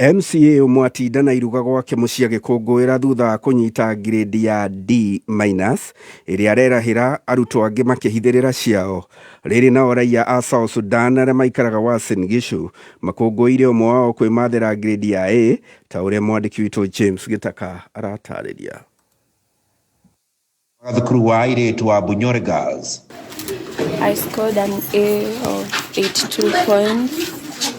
MCA ũmwe atinda na iruga gwake mũciĩ agĩkũngũĩra thutha wa kũnyita ngirĩndi ya D minus ĩrĩa arerahĩra arutwo angĩ makĩhithĩrĩra ciao. Rĩrĩ nao raia a South Sudan arĩa maikaraga Uasin Gishu makũngũĩire ũmwe wao kwĩmathĩra ngirĩndi ya A, ta ũrĩa mwandĩki witũ James Gĩtaka aratarĩria. Thukuru wa airĩtu wa Bunyore Girls. I scored an A of 82 points,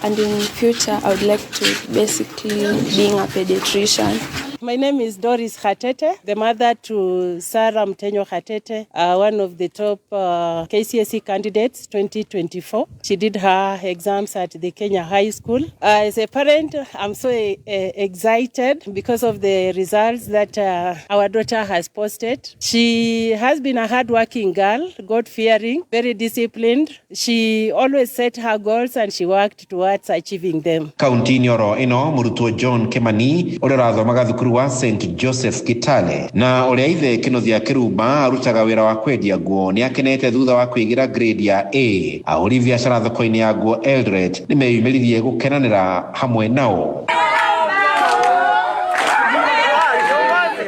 and in future I would like to basically being a pediatrician. My name is Doris Khatete, the mother to Sarah Mtenyo Khatete, one of the top KCSE candidates 2024. She did her exams at the Kenya High School. As a parent, I'm so excited because of the results that our daughter has posted. She has been a hardworking girl, God-fearing, very disciplined. She always set her goals and she worked towards achieving them. Kaunti-inĩ oro ĩno, mũrutwo John Kimani ũrĩa ũrathomaga thukuru wa St Joseph Kitale na ũrĩa ithe Kĩnuthia Kĩrumba arutaga wĩra wa kwendia nguo nĩ akenete thutha wa kwĩgĩra grade ya A. Ahũri biacara thoko-inĩ ya nguo Eldoret nĩ meyumĩririe gũkenanĩra hamwe nao.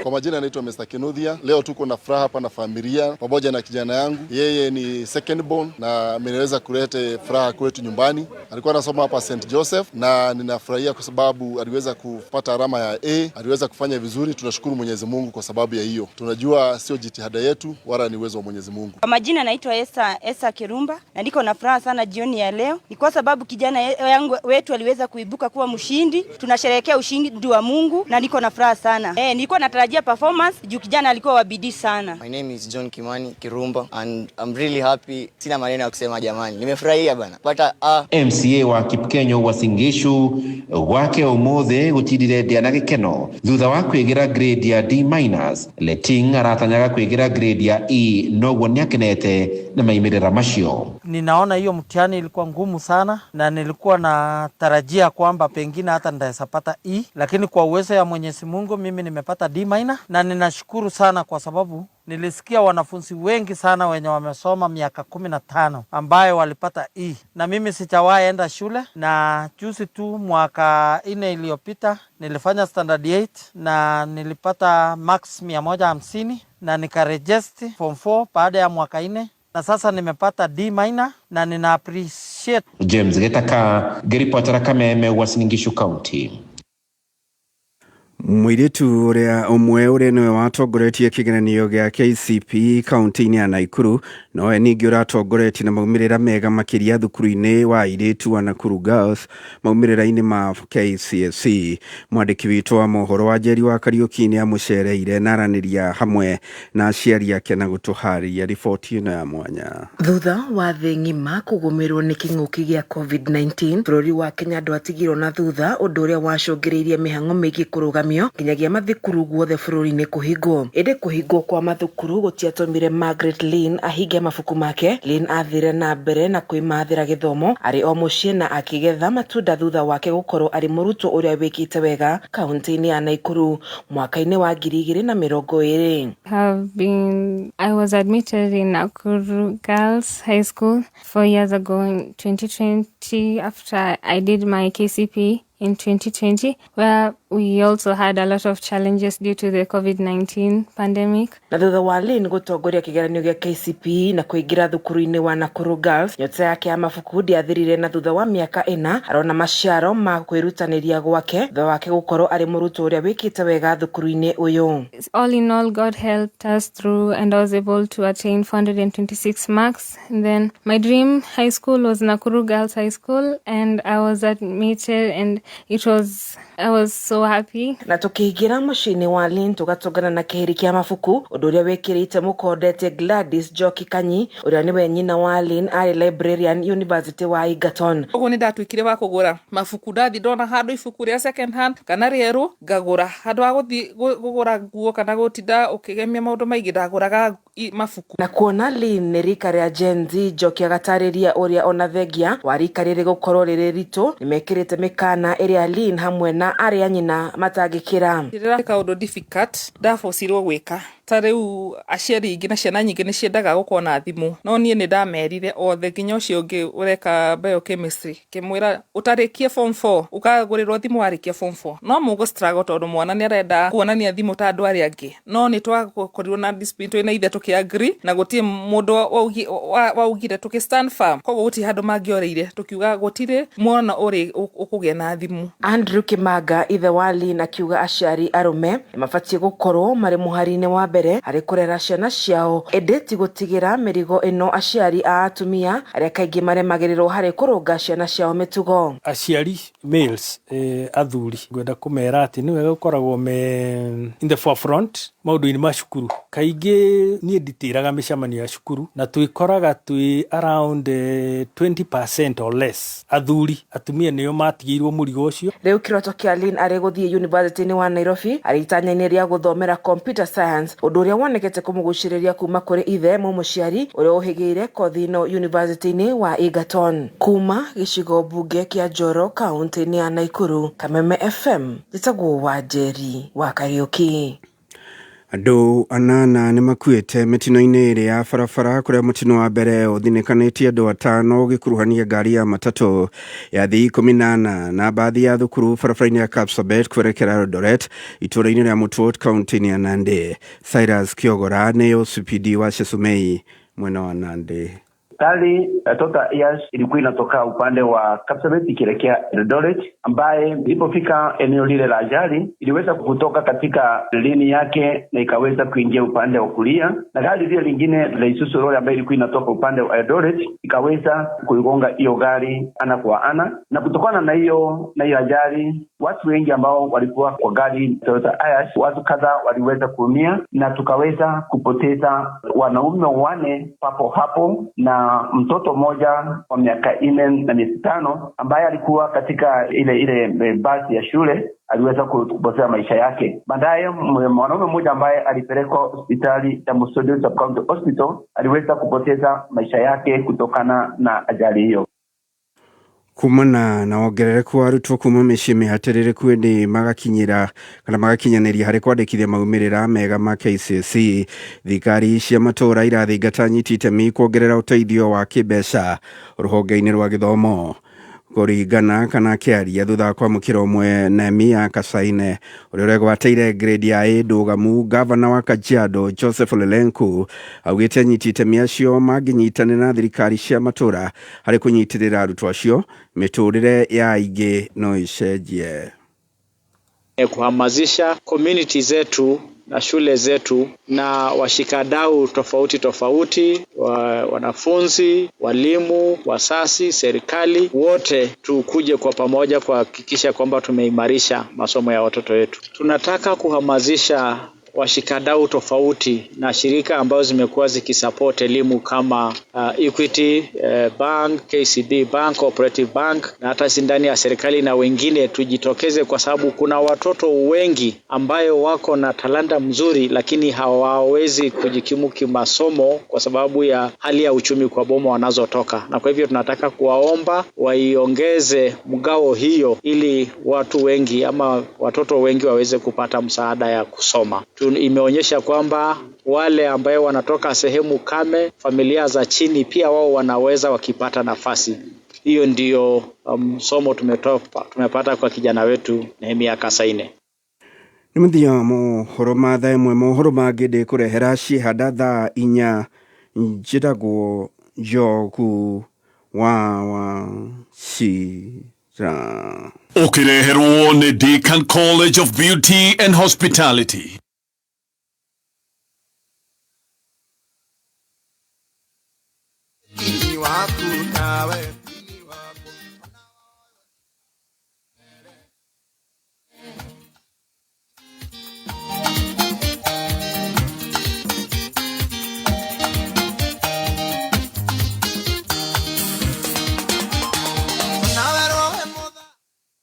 Kwa majina naitwa Mr. Kinuthia. Leo tuko na furaha hapa na familia pamoja na kijana yangu. Yeye ni second born na ameweza kuleta furaha kwetu nyumbani. Alikuwa anasoma hapa St Joseph na ninafurahia kwa sababu aliweza kupata alama ya A, aliweza kufanya vizuri. Tunashukuru Mwenyezi Mungu kwa sababu ya hiyo. Tunajua sio jitihada yetu wala ni uwezo wa Mwenyezi Mungu. Kwa majina naitwa Esa Kirumba na niko na furaha sana jioni ya leo. Ni kwa sababu kijana yangu wetu aliweza kuibuka kuwa mshindi. Tunasherehekea ushindi wa Mungu na niko na furaha sana. Nilikuwa natarajia performance juu kijana alikuwa wa bidii sana. My name is John Kimani Kirumba and I'm really happy. Sina maneno ya kusema jamani. Nimefurahia bana. Pata A. MCA wa Kipkenyo Uasin Gishu gwake umuthi gutindire ndĩa na gĩkeno thutha wa kwĩgĩra grade ya D minus. Leting aratanyaga kwĩgĩra grade ya E, noguo nĩakenete na maimĩrĩra macio. Ninaona hiyo mtihani ilikuwa ngumu sana na nilikuwa natarajia kwamba pengine hata nitaweza pata E, lakini kwa uwezo ya Mwenyezi Mungu mimi nimepata D minus. minor, na ninashukuru sana kwa sababu nilisikia wanafunzi wengi sana wenye wamesoma miaka 15 ambayo walipata E, na mimi sijawahi enda shule, na juzi tu mwaka 4 iliyopita nilifanya standard 8 na nilipata max 150 na nikaregister form 4 baada ya mwaka 4 na sasa nimepata D minor na nina appreciate. James Gitaka ngĩribotera Kameme Uasin Gishu County. Mũirĩtu ũrĩa ũmwe ũrĩa nĩwe watongoretie kĩgeranio gĩa KCPE kaunti-inĩ ya Nakuru nowe ningĩ ũratongoretie na maumĩrĩra mega makĩria thukuru-inĩ wa airĩtu wa Nakuru Girls maumĩrĩra-inĩ ma KCSE. Mwandĩki witũ wa mohoro wa Njeri wa Kariũki nĩ amũcereire na aranĩria hamwe na aciari ake na gũtũharĩria riboti ĩno ya mwanya. Thutha wa thĩ ng'ima kũgũmĩrwo nĩ kĩng'ũki gĩa COVID-19, bũrũri wa Kenya ndwatigirwo na thutha, ũndũ ũrĩa wacũngĩrĩirie mĩhang'o mĩingĩ kũrũgamio nginyagia mathukuru guothe bũrũri-inĩ kũhingwo. Ĩndĩ kũhingwo kwa mathukuru gũtiatũmire Margaret Lynn ahinge mabuku make. Lynn athire na mbere na kwĩmathĩra gĩthomo arĩ o mũciĩ na akĩgetha matunda thutha wake gũkorwo arĩ mũrutwo ũrĩa wĩkĩte wega kaunti-inĩ ya Nakuru mwaka-inĩ wa 2020. I was admitted in Nakuru Girls High School 4 years ago in 2020 after I did my KCPE in 2020, where we also had a lot of challenges due to the COVID-19 pandemic. Na thutha wa Lynn gũtongoria kĩgeranio gĩa KCPE na kũingĩra thukuru-inĩ wa Nakuru Girls, nyota yake ya mabuku ndĩathirire, na thutha wa mĩaka 4 arona maciaro ma kwĩrutanĩria gwake thutha wake gũkorwo arĩ mũrutwo ũrĩa wĩkĩte wega thukuru-inĩ ũyũ. All in all, God helped us through and I was able to attain 426 marks. And then my dream high school was Nakuru Girls High School, and I was admitted and I was so happy. Na tukiingira muciĩ-inĩ wa Lynn tũgatũngana na kĩhĩri kĩa mabuku, ũndũ ũrĩa wĩkĩrĩte mũkondete Gladys Njoki Kanyi, ũrĩa nĩwe nyina wa Lynn, arĩ librarian University wa Egerton. Ũguo nĩ ndatuĩkire wa kũgũra mabuku, ndathi ndona handũ ibuku rĩa second hand kana rĩerũ ngagũra, handũ ha gũthiĩ kũgũra nguo kana gũtinda ũkĩgemia maũndũ maingĩ, ndagũraga mabuku. Na kuona Lynn nĩ rika rĩa Gen Z, Njoki agatarĩria ũrĩa ona thengia wa rika rĩrĩ gũkorwo rĩrĩ ritũ nĩmekĩrĩte mĩkana ĩrĩa Lynn hamwe na arĩa nyina matangĩkĩra. Rĩrĩa kaũndũ difficult ndabocirwo gwĩka, ta rĩu aciari aingĩ na ciana nyingĩ nĩ ciendaga gũkorwo na thimũ, no niĩ nĩ ndamerire othe nginya ũcio ũngĩ ũreka biochemistry, ngĩmwĩra ũtarĩkie form 4 ũkagũrĩrwo thimũ warĩkia form 4, no mũgũ struggle tondũ mwana nĩ arenda kuonania thimũ ta andũ arĩa angĩ. No nĩ twakorirwo na discipline twĩna ithe tũkĩ agree na gũtirĩ mũndũ waugire, tũkĩ stand firm, koguo gũtirĩ handũ mangĩoreire, tũkiuga gũtirĩ mwana ũrĩ ũkũgĩa na thimũ. Andrew Kimanga ithe wa Lynn akiuga aciari arũme nĩmabatiĩ gũkorwo marĩ mũhari-inĩ wa mbere harĩ kũrera ciana ciao, ĩndĩ ti gũtigĩra mĩrigo ĩno aciari a atumia arĩa kaingĩ maremagĩrĩrwo harĩ kũrũnga ciana ciao mĩtugo. Aciari males, athuri, ngwenda kũmera atĩ nĩ wega gũkoragwo me in the forefront maũndũ-inĩ ma cukuru. Kaingĩ niĩ nditĩraga mĩcemanio ya cukuru na twĩkoraga twĩ around 20% or less athuri, atumia nĩo matigĩirwo mũrigo ũcio. Rĩu kĩroto kĩa Lynn arĩ gũthiĩ University-inĩ wa Nairobi arĩ itanya-inĩ rĩa gũthomera computer science, ũndũ ũrĩa wonekete kũmũgucĩrĩria kuma kũrĩ ithe mũmũciari ũrĩa ũhĩgĩire kothi ĩno University-inĩ wa Egerton. Kuma gĩcigo mbunge kĩa Njoro kaunti-inĩ ya Nakuru, Kameme FM, njĩtagwo Wanjeri wa Kariũki. Andũ 8 nĩ makuĩte mĩtino-inĩ ĩrĩ ya barabara, kũrĩa mũtino wa mbere ũthinĩkanĩtie andũ 5 ũgĩkuruhania ngari ya matatũ ya thii 14 na mbathi ya thukuru barabara-inĩ ya Kapsabet kwerekera Eldoret itũũra-inĩ rĩa Mutwot kaunti-inĩ ya Nandi. Cyrus Kiogora nĩ OCPD wa Chesumei mwena wa Nandi. Gari Toyota Hiace ilikuwa inatoka upande wa Kapsabet ikielekea Eldoret, ambaye ilipofika eneo lile la ajali iliweza kutoka katika lini yake na ikaweza kuingia upande wa kulia, na gari lile lingine la Isuzu lori ambayo ilikuwa inatoka upande wa Eldoret ikaweza kuigonga hiyo gari ana kwa ana. Na kutokana na hiyo ajali, watu wengi ambao walikuwa kwa gari Toyota Hiace, watu kadhaa waliweza kuumia na tukaweza kupoteza wanaume 4 papo hapo na mtoto mmoja wa miaka 4 na miezi 5 ambaye alikuwa katika ile basi ya shule aliweza kupoteza maisha yake. Baadaye mwanaume mmoja ambaye alipelekwa hospitali ya Musodo Sub County Hospital aliweza kupoteza maisha yake kutokana na ajali hiyo. Kumana na wongerereku wa arutwo kuma mĩciĩ mĩhatĩrĩrĩku ĩndĩ magakinyĩra kana magakinyanĩria harĩ kwandĩkithia maumĩrĩra mega ma KCSE. Thirikari cia matũũra irathingata anyiti itemi kuongerera ũteithio wa kĩmbeca rũhonge-inĩ rwa gĩthomo. Kũringana kana akĩaria thutha wa kwamũkĩra ũmwe Nehemia Kasaine ũrĩa ũregwatĩire grade ya A ndũgamu, gavana wa Kajiado Joseph Olelenku augĩte anyiti itemi acio mangĩnyitanĩra na thirikari cia matũũra harĩ kũnyitĩrĩra arutwo acio, mĩtũrĩre ya aingĩ no ĩcenjie. Kuhamasisha community zetu na shule zetu na washikadau tofauti tofauti, wanafunzi, walimu, wasasi, serikali, wote tukuje kwa pamoja kuhakikisha kwamba tumeimarisha masomo ya watoto wetu. Tunataka kuhamasisha washikadau tofauti na shirika ambazo zimekuwa zikisupport elimu kama Equity Bank, KCB Bank, Cooperative Bank na hata si ndani ya serikali na wengine, tujitokeze kwa sababu kuna watoto wengi ambayo wako na talanta mzuri lakini hawawezi kujikimu kimasomo kwa sababu ya hali ya uchumi kwa boma wanazotoka, na kwa hivyo tunataka kuwaomba waiongeze mgao hiyo ili watu wengi ama watoto wengi waweze kupata msaada ya kusoma. Imeonyesha kwamba wale ambayo wanatoka sehemu kame, familia za chini, pia wao wanaweza wakipata nafasi. Hiyo ndiyo somo tumepata kwa kijana wetu Nehemia Kasaine. Nĩ mũthia mohoro ma thaa ĩmwe, mohoro mangĩ ndĩkũrehera ciĩhanda thaa inya. Njĩtagwo Njogu wa Wachira. Ũkĩreherwo nĩ Deakin College of Beauty and Hospitality.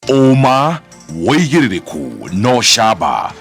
Ũma wĩigĩrĩrĩku no camba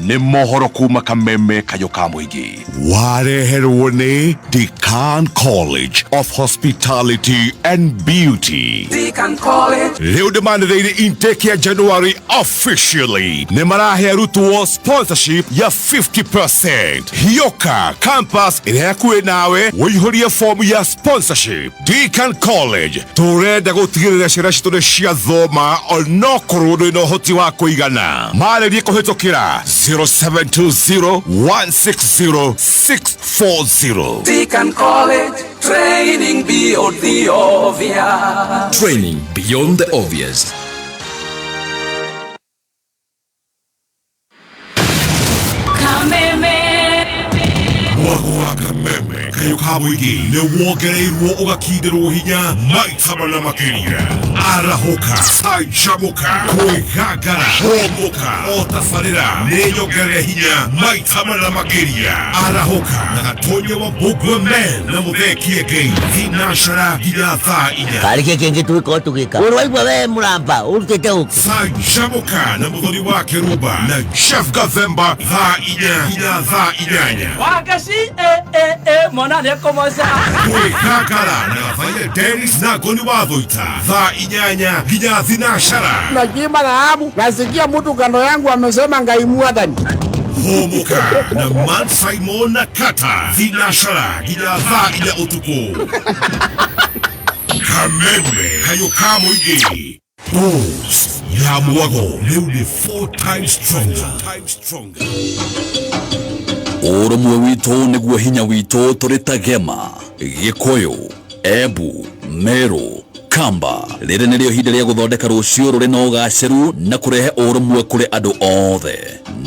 nĩ mohoro kuma Kameme Kayũ ka mũingĩ. Wareherwo nĩ Deakin College of Hospitality and Beauty. Deakin College. Rĩu ndĩmanĩrĩire intake ya January officially nĩ marahe arutwo sponsorship ya 50%. Hioka campus ĩrĩa hakuhĩ nawe ũihũrie fomu ya sponsorship. Deakin College tũrenda gũtigĩrĩra ciana citũ nĩ ciathoma onokorwo ndũrĩ na ũhoti wa kũigana. Marĩrie kũhĩtũkĩra 0720 160 640. Deakin College, training beyond the obvious. Training beyond the obvious. Kameme. Mwago wa Kameme Kayũ ka mũingĩ nĩ wongereirwo ũgakindĩrwo hinya maita mana makĩria. Arahũka, canjamũka, kwĩgangara, hũmũka, o tabarĩra nĩ nyongerere hinya maita mana makĩria. Arahũka na Gatonya wa Mbũngwe Men na Mũthee Kĩengei thinacara nginya thaa inya. Karĩ kĩ kĩngĩ tũgĩkorwo tũgĩka? Ũrĩ waigua we mũramba ũrutĩte ũkĩ? Canjamũka na Mũthoni wa Kĩrumba na Jeff Gathemba thaa inya nginya thaa inyanya. Wagaci mwana nĩekũmoca. Kwĩgangara na Gathaia Dennis na Ngoni wa Thũita thaa inyanya nginya thinacara. Nakiimba dhahabu, nasikia mtu kando yangu amesema Ngai mwathani. Hũmũka na Man Simon na Kata thinacara nginya thaa inya ũtukũ. Kameme Kayũ ka mũingĩ. Boost ya mwago rĩu nĩ 4 times stronger. Ũrũmwe witũ nĩguo hinya witũ tũrĩ ta Gema, Gĩkũyũ, Embu, Meru, Kamba. Rĩrĩ nĩrĩo ihinda rĩa gũthondeka rũciũ rũrĩ na ũgacĩru na kũrehe ũrũmwe kũrĩ andũ othe.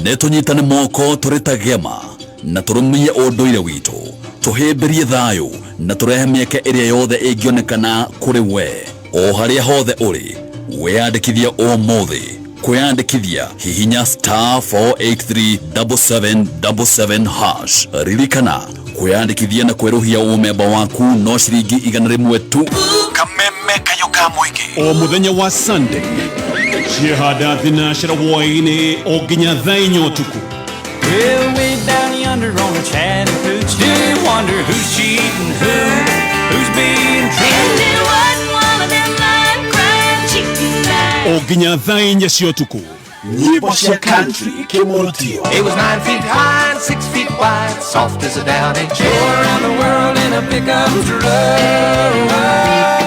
Nĩ tũnyitane moko tũrĩ ta Gema na tũrũmie ũndũire witũ, tũhĩmbĩrie thayũ na tũrehe mĩeke ĩrĩa yothe ĩngĩonekana kũrĩ we o harĩa hothe ũrĩ. Wĩyandĩkithie ũmũthĩ. Kwĩyandĩkithia hihinya star 4837777 hash. Ririkana kwĩyandĩkithia na kwerũhia ũmemba waku no ciringi 100 tu. Kameme Kayũ ka mũingĩ o mũthenya wa Sunday ciehanda thinacara hwaĩ-inĩ o nginya thaa inya ũtukũ. Well, way down yonder on the Chattahoochee, do you wonder who's cheating who, who's being true? And it wasn't one of them lying crying O nginya thaa 4 cia ũtukũ. Nyĩmbo cia country kĩmũrutio. It was 9 feet high and 6 feet wide, soft as a downy chair. Around the world in a pickup truck.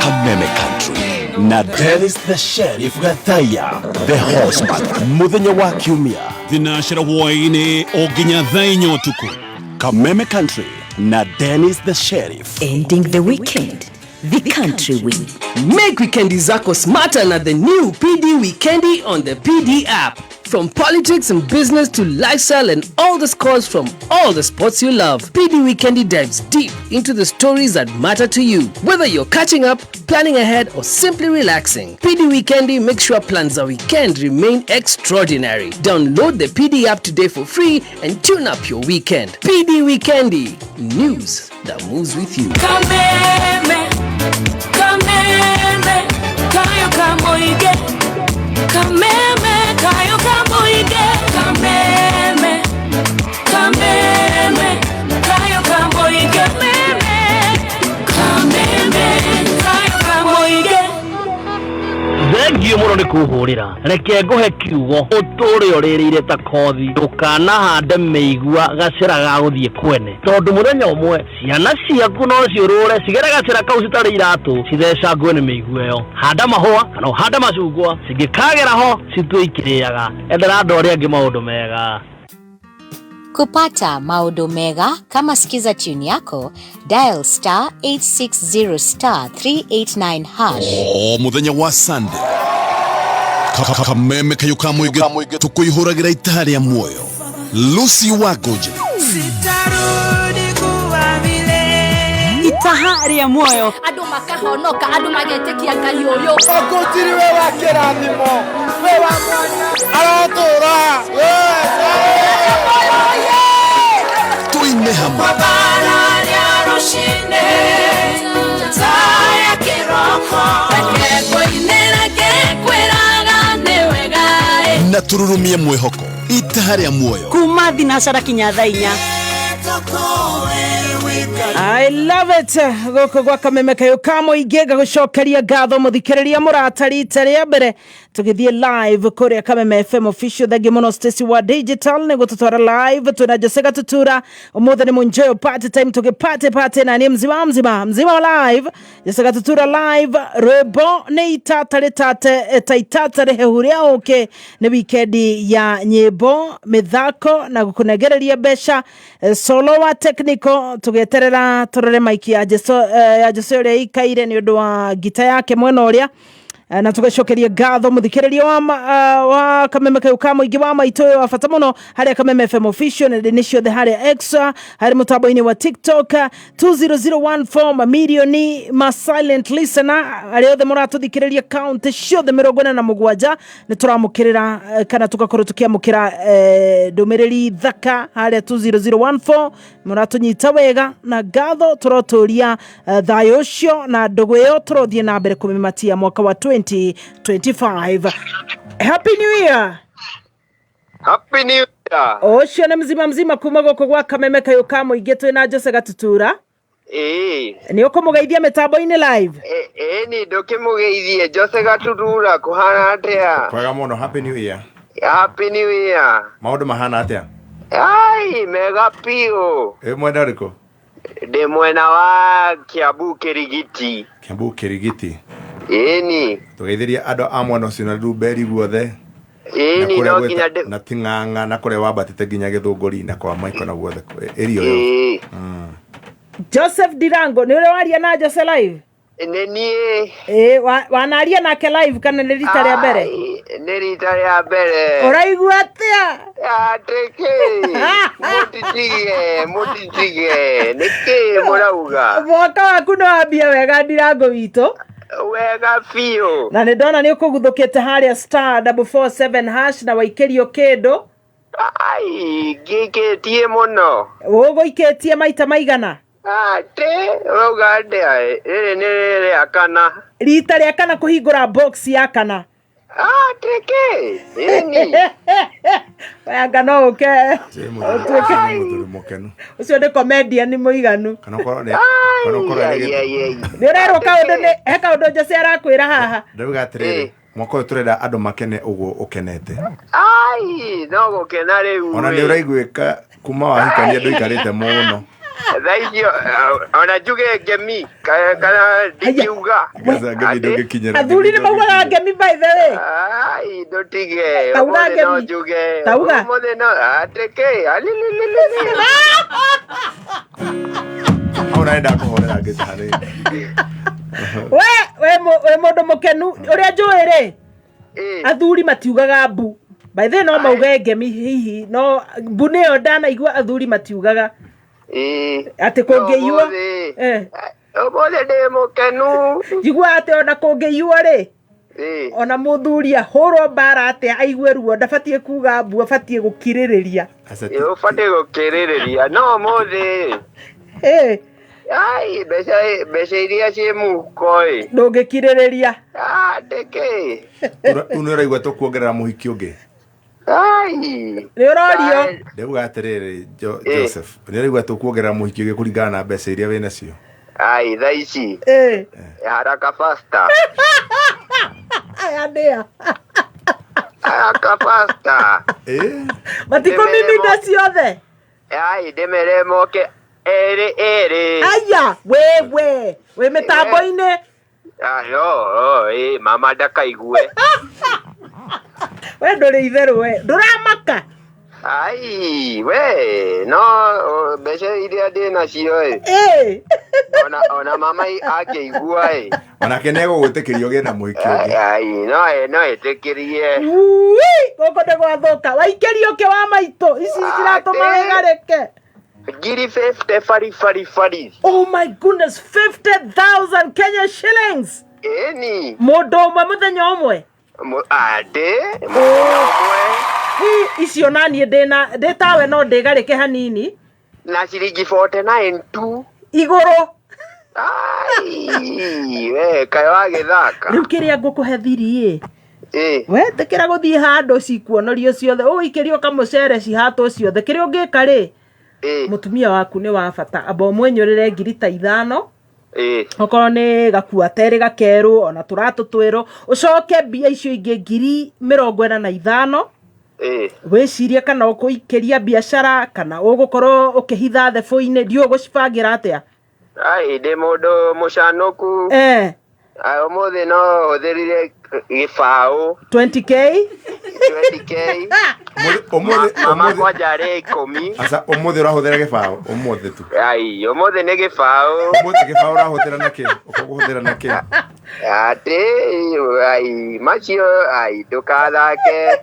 Kameme Country na Dennis the Sheriff Gathaya the Horseman muthenya wa kiumia thinacera hwaĩ-inĩ o nginya thaa 4 ũtukũ. Kameme Country na Dennis the Sheriff. Ending the weekend the country way. Make weekendi zako smarter na the new PD Weekendi on the PD app. From politics and business to lifestyle and all the scores from all the sports you love, PD Weekendi dives deep into the stories that matter to you. Whether you're catching up, planning ahead, or simply relaxing, PD Weekendi makes sure plans a weekend remain extraordinary. Download the PD app today for free and tune up your weekend. PD Weekendi, news that moves with you. Kameme, kameme, kayo kamoige. Kameme, kayo kamoige. Kameme, kameme, kayo kamoige. Kameme, kameme, kayo kamoige. Thengio mũno nĩ kũhũrĩra. Reke ngũhe kiugo ũtũre ũrĩrĩire ta kothi. Ndũkanahande mĩigua gacĩra ga gũthiĩ kwene, tondũ mũthenya ũmwe ciana ciaku no ciũrũre cigere gacĩra kau citarĩ iratũ, cithecangwe nĩ mĩigua ĩyo. Handa mahũa kana ũhande macungwa, cingĩkagera ho citue ikĩrĩaga. Endera andũ arĩa angĩ maũndũ mega. Kupata maodo mega kama skiza tune yako, dial *860*389#. O muthenya wa Sunday, Kameme kayo ka mũingĩ tũkũihũragĩra itaha rĩa muoyo. Lucy Wangũnjĩri. Sitarudi kuwa vile. Itaha rĩa muoyo, andũ makahonoka, andũ magetĩkia Ngai ũyũ. Ũkũnjiri we wa kĩrathimo, we wa mwanya, arotũra. Tuine hamwe. Kwa bara rĩa rũcinĩ, taya kĩroko. Reke ngũinĩre ngĩkwĩraga nĩ wega ĩ. Na tũrurumie mwĩhoko itaha rĩa muoyo. Kuma thinacara kinya thaa 4. I love it. Gũkũ gwa Kameme kayo ka mũingĩ, ngagũcokeria ngatho mũthikĩrĩria mũrata rita rĩa mbere tũgĩthiĩ live kũrĩa Kameme FM official. Thengi mũno Stacy wa digital nĩ gũtũtwara live. Twĩna Jose Gatutura ũmũthĩ, nĩ mũnjoyo party time, tũgĩ party na nĩ mzima mzima mzima live. Jose Gatutura live, rwĩmbo nĩ itata rĩtate ta itata rĩhehu rĩa ũkĩ. Nĩ wikendi ya nyĩmbo, mĩthako na gũkũnengereria mbeca. Solo wa technical, tũgĩeterera tũrore maiki ya Jesu, ya Jose ũrĩa ikaire nĩ ũndũ wa ngita yake mwena ũrĩa. Na tũgacokeria ngatho mũthikĩrĩria wa Kameme kayũ ka mũingĩ wa maitũ ũyũ wa bata mũno harĩa Kameme FM official nenda-inĩ ciothe, harĩa Extra, harĩ mũtambo-inĩ wa TikTok, 20014 mamirioni ma silent listener arĩa othe mũratũthikĩrĩria kaunti ciothe 47. Nĩ tũramũkĩrĩra kana tũgakorwo tũkĩamũkĩra ndũmĩrĩri thaka harĩa 20014. Mũratũnyita wega na ngatho. Tũrotũria thayũ ũcio na ndũgũ ĩyo, tũrothiĩ na mbere kũmĩmatia mwaka wa 2025. Happy New Year! Happy New Year. Ũcio nĩ mzima mzima kuma gũkũ gwa Kameme kayũ ka mũingĩ. Twĩ na Jose Gatutura. Nĩ ũkũmũgeithia mĩtambo-inĩ live? Ĩĩ, ni ndũkĩmũgeithie Jose Gatutura, kũhana atĩa? Kwega mũno, happy new year. Happy New Year. Maũndũ mahana atĩa? Ai, mega piũ. Ĩ mwena ũrĩkũ? Ndĩ mwena wa Kiambu Kĩrigiti. Kiambu Kĩrigiti. Ĩni. Tũgeithĩria andũ a mwena ũcio na Ndumberi guothe. Ĩni, Na kũrĩa no nginya na Ting'ang'a na kũrĩa wambatĩte nginya Gĩthũngũri na kwa Maiko na guothe ĩrio yothe. Joseph Dirango, nĩ ũrĩa waria na Jose live? Nĩ niĩ. Ĩ wanaria nake live kana nĩ rita rĩa mbere? Ai, nĩ rita rĩa mbere. Ũraigua atĩa? Atĩkĩ mũtitige mũtitige, nĩkĩ mũrauga? Mwaka waku nĩ wambia wega, Ndirango witũ. Wega biũ. Na nĩ ndona nĩ ũkũguthũkĩte harĩa *447# na waikĩrio kĩndũ. Ai, ngĩkĩtie mũno. Ũgũikĩtie maita maigana? Atĩ ũrauga atĩa? Rĩrĩ nĩ rĩa kana. Rita rĩa kana kũhingũra box ya kana. Ah, teke. Ĩni. Anga no ũke ũtuĩke Mũthuri mũkenu. Ũcio nĩ comedian mũiganu. Kana ũkorwo nĩ kana ũkorwo Ai, nĩ ai, ai. Nĩ ũrerwo kaũndũ nĩ he kaũndũ Jose arakwĩra haha. Ndauga atĩrĩrĩ, mwaka ũyũ tũrenda andũ makene ũguo ũkenete. Ai, no gũkena rĩu. Ona nĩ ũraiguĩka kuma wahikania ndũikarĩte mũno. Thaa icio ona njuge ngemi kana ndingiuga. Ngaca ngemi ndũngĩkinyĩra. Athuri nĩ maugaga ngemi, by the way. Ai, ndũtige. Tauga Ũmũthĩ no ngemi. njuge. Tauga. Ũmũthĩ no atĩkĩ. Alilililili. Hau na ndakũhorera ngĩtarĩ. We wĩ mũndũ mũkenu ũrĩa njũĩ rĩ, athuri matiugaga mbu. By the way, no mauge ngemi hihi, no mbu nĩyo ndanaigua athuri matiugaga. Atĩ kũngĩiywo Ũmũthĩ. Eh. Ũmũthĩ ndĩ mũkenu. Njigua atĩ ona kũngĩiywo rĩ, ona mũthuri ahũrwo mbara atĩa aigue ruo, ndabatiĩ kuga mbu, abatiĩ gũkirĩrĩria. Ĩ, ũbatiĩ gũkĩrĩrĩria no ũmũthĩ. Ai, mbeca iria ciĩ mũhuko ĩ. Ndũngĩkirĩrĩria. Ah, ndĩkĩ. Rĩu nĩ ũraigua tũkuongerera mũhiki ũngĩ. Ai. Nĩ ũrorio. Ndauga atĩrĩrĩ, Joseph, nĩ ũraigua tũkuongerera mũhiki ũngĩ kũringana na mbeca iria wĩ nacio. Ai, thaa ici. Haraka fasta. Aya nĩa. Haraka fasta. Matikũmimina ciothe. Ai, ndĩmere moke erĩ erĩ. Aya wewe wĩ mĩtambo-inĩ. Ayo, ĩ, mama ndakaigue. We ndũrĩ itherũ, we ndũramaka. Ai, we, no mbeca iria ndĩ nacio ĩ. Ona mama angĩigua ĩ. Onake nĩ egũgwĩtĩkĩria ũgĩe na mũhiki ũngĩ. Ai, no ĩtĩkĩrie. Ui, gũkũ nĩ gwathũka. Waikĩrio kĩ wa maitũ ici ciratũma wĩgarĩke. Ngiri 50 bari bari bari. Oh my goodness, 50,000 Kenya shillings. Ĩni. Mũndũ ũmwe mũthenya ũmwe. Atĩ mũthenya ũmwe. Hi, icio naniĩ ndĩna ndĩ tawe no ndĩgarĩke hanini. Na ciringi 49 tu. Igũrũ. Ai, we kaĩ wagĩthaka. Rĩu kĩrĩa ngũkũhe thiri ĩ. Ĩ. Wetĩkĩra gũthiĩ handũ cikuonorio ciothe, ũgũikĩrio kamũcere cihatwo ciothe. Kĩrĩa ũngĩka rĩ, mũtumia waku nĩ wa bata, amba ũmwenyũrĩre ngiri ta 5. Okorwo nĩ gakua terĩ gakerũ ona tũratũ twĩrũ, ũcoke mbia icio ingĩ ngiri 45. Wĩcirie kana ũkũikĩria biacara kana ũgũkorwo ũkĩhitha thebũ-inĩ, ndiũĩ ũgũcibangĩra atĩa. Ai, ndĩ mũndũ mũcanũku. Ai, ũmũthĩ no hũthĩrire gĩbaũ. 20K. 20K. Mama kwanja arĩ 10. Aca, ũmũthĩ ũrahũthĩra gĩbaũ ũmũthĩ tu. Ai, ũmũthĩ nĩ gĩbaũ. Ũmũthĩ gĩbaũ ũrahũthĩra na kĩ? Ũkũhũthĩra na kĩ? Atĩ, ai, macio, ai, ndũkathake.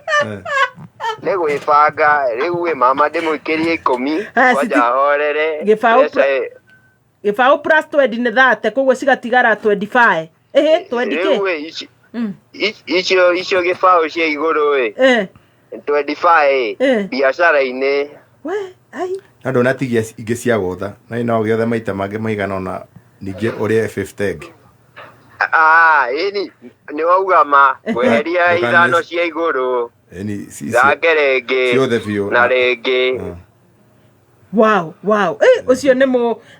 Nĩ gwĩbanga rĩu ĩ, mama ndĩmũikĩrie 10 kwanja ahorere. Gĩbaũ Mbeca Gĩbaũ plus 20 nĩ 30, koguo cigatigara 25. Ĩhĩ, 20K. Rĩu ĩ, icio gĩbaũ cia igũrũ ĩ. 25 biacara-inĩ. We, ai. Na ndũnatigia ingĩ cia gũtha na no gĩothe maita mangĩ maigana ona ningĩ ũrĩe 50 ĩngĩ. Ah, ĩni nĩ wauga ma kweheria 5 cia igũrũ. Ĩni thake rĩngĩ ciothe biũ. Na rĩngĩ. Wow. Ũcio nĩ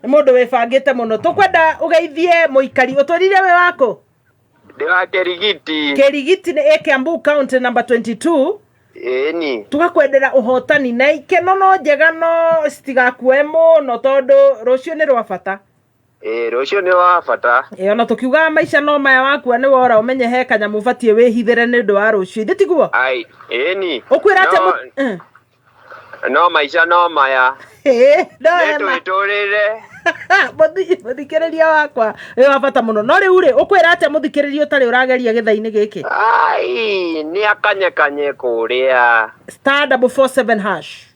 mũndũ wĩbangĩte mũno. Tũkwenda ũgeithie mũikari. Ũtwĩrire wĩ wakũ? Ndĩ wa Kĩrigiti. Kĩrigiti nĩ Kiambu County number 22. Ĩni. Tũgakwendera ũhotani na ikeno no njega no citigakuoe mũno tondũ rũciũ nĩ rwa bata. Ĩ, rũciũ nĩ wa bata. Ĩ, ona tũkiugaga maica no maya, wakua nĩ wora, ũmenye he kanyamũ ũbatiĩ wĩhithĩre nĩ ũndũ wa rũciũ. Ithe tiguo? Ai, ĩni. Ũkwĩra atĩa? No maica no maya. Ĩ, no Nĩ ema. twĩtũrĩre. Mũthikĩrĩria wakwa wĩ wa bata mũno. No rĩu rĩ, ũkwĩra atĩa mũthikĩrĩria ũtarĩ ũrageria gĩtha-inĩ gĩkĩ? Ai, nĩ akanyekanye kũrĩa. *447#.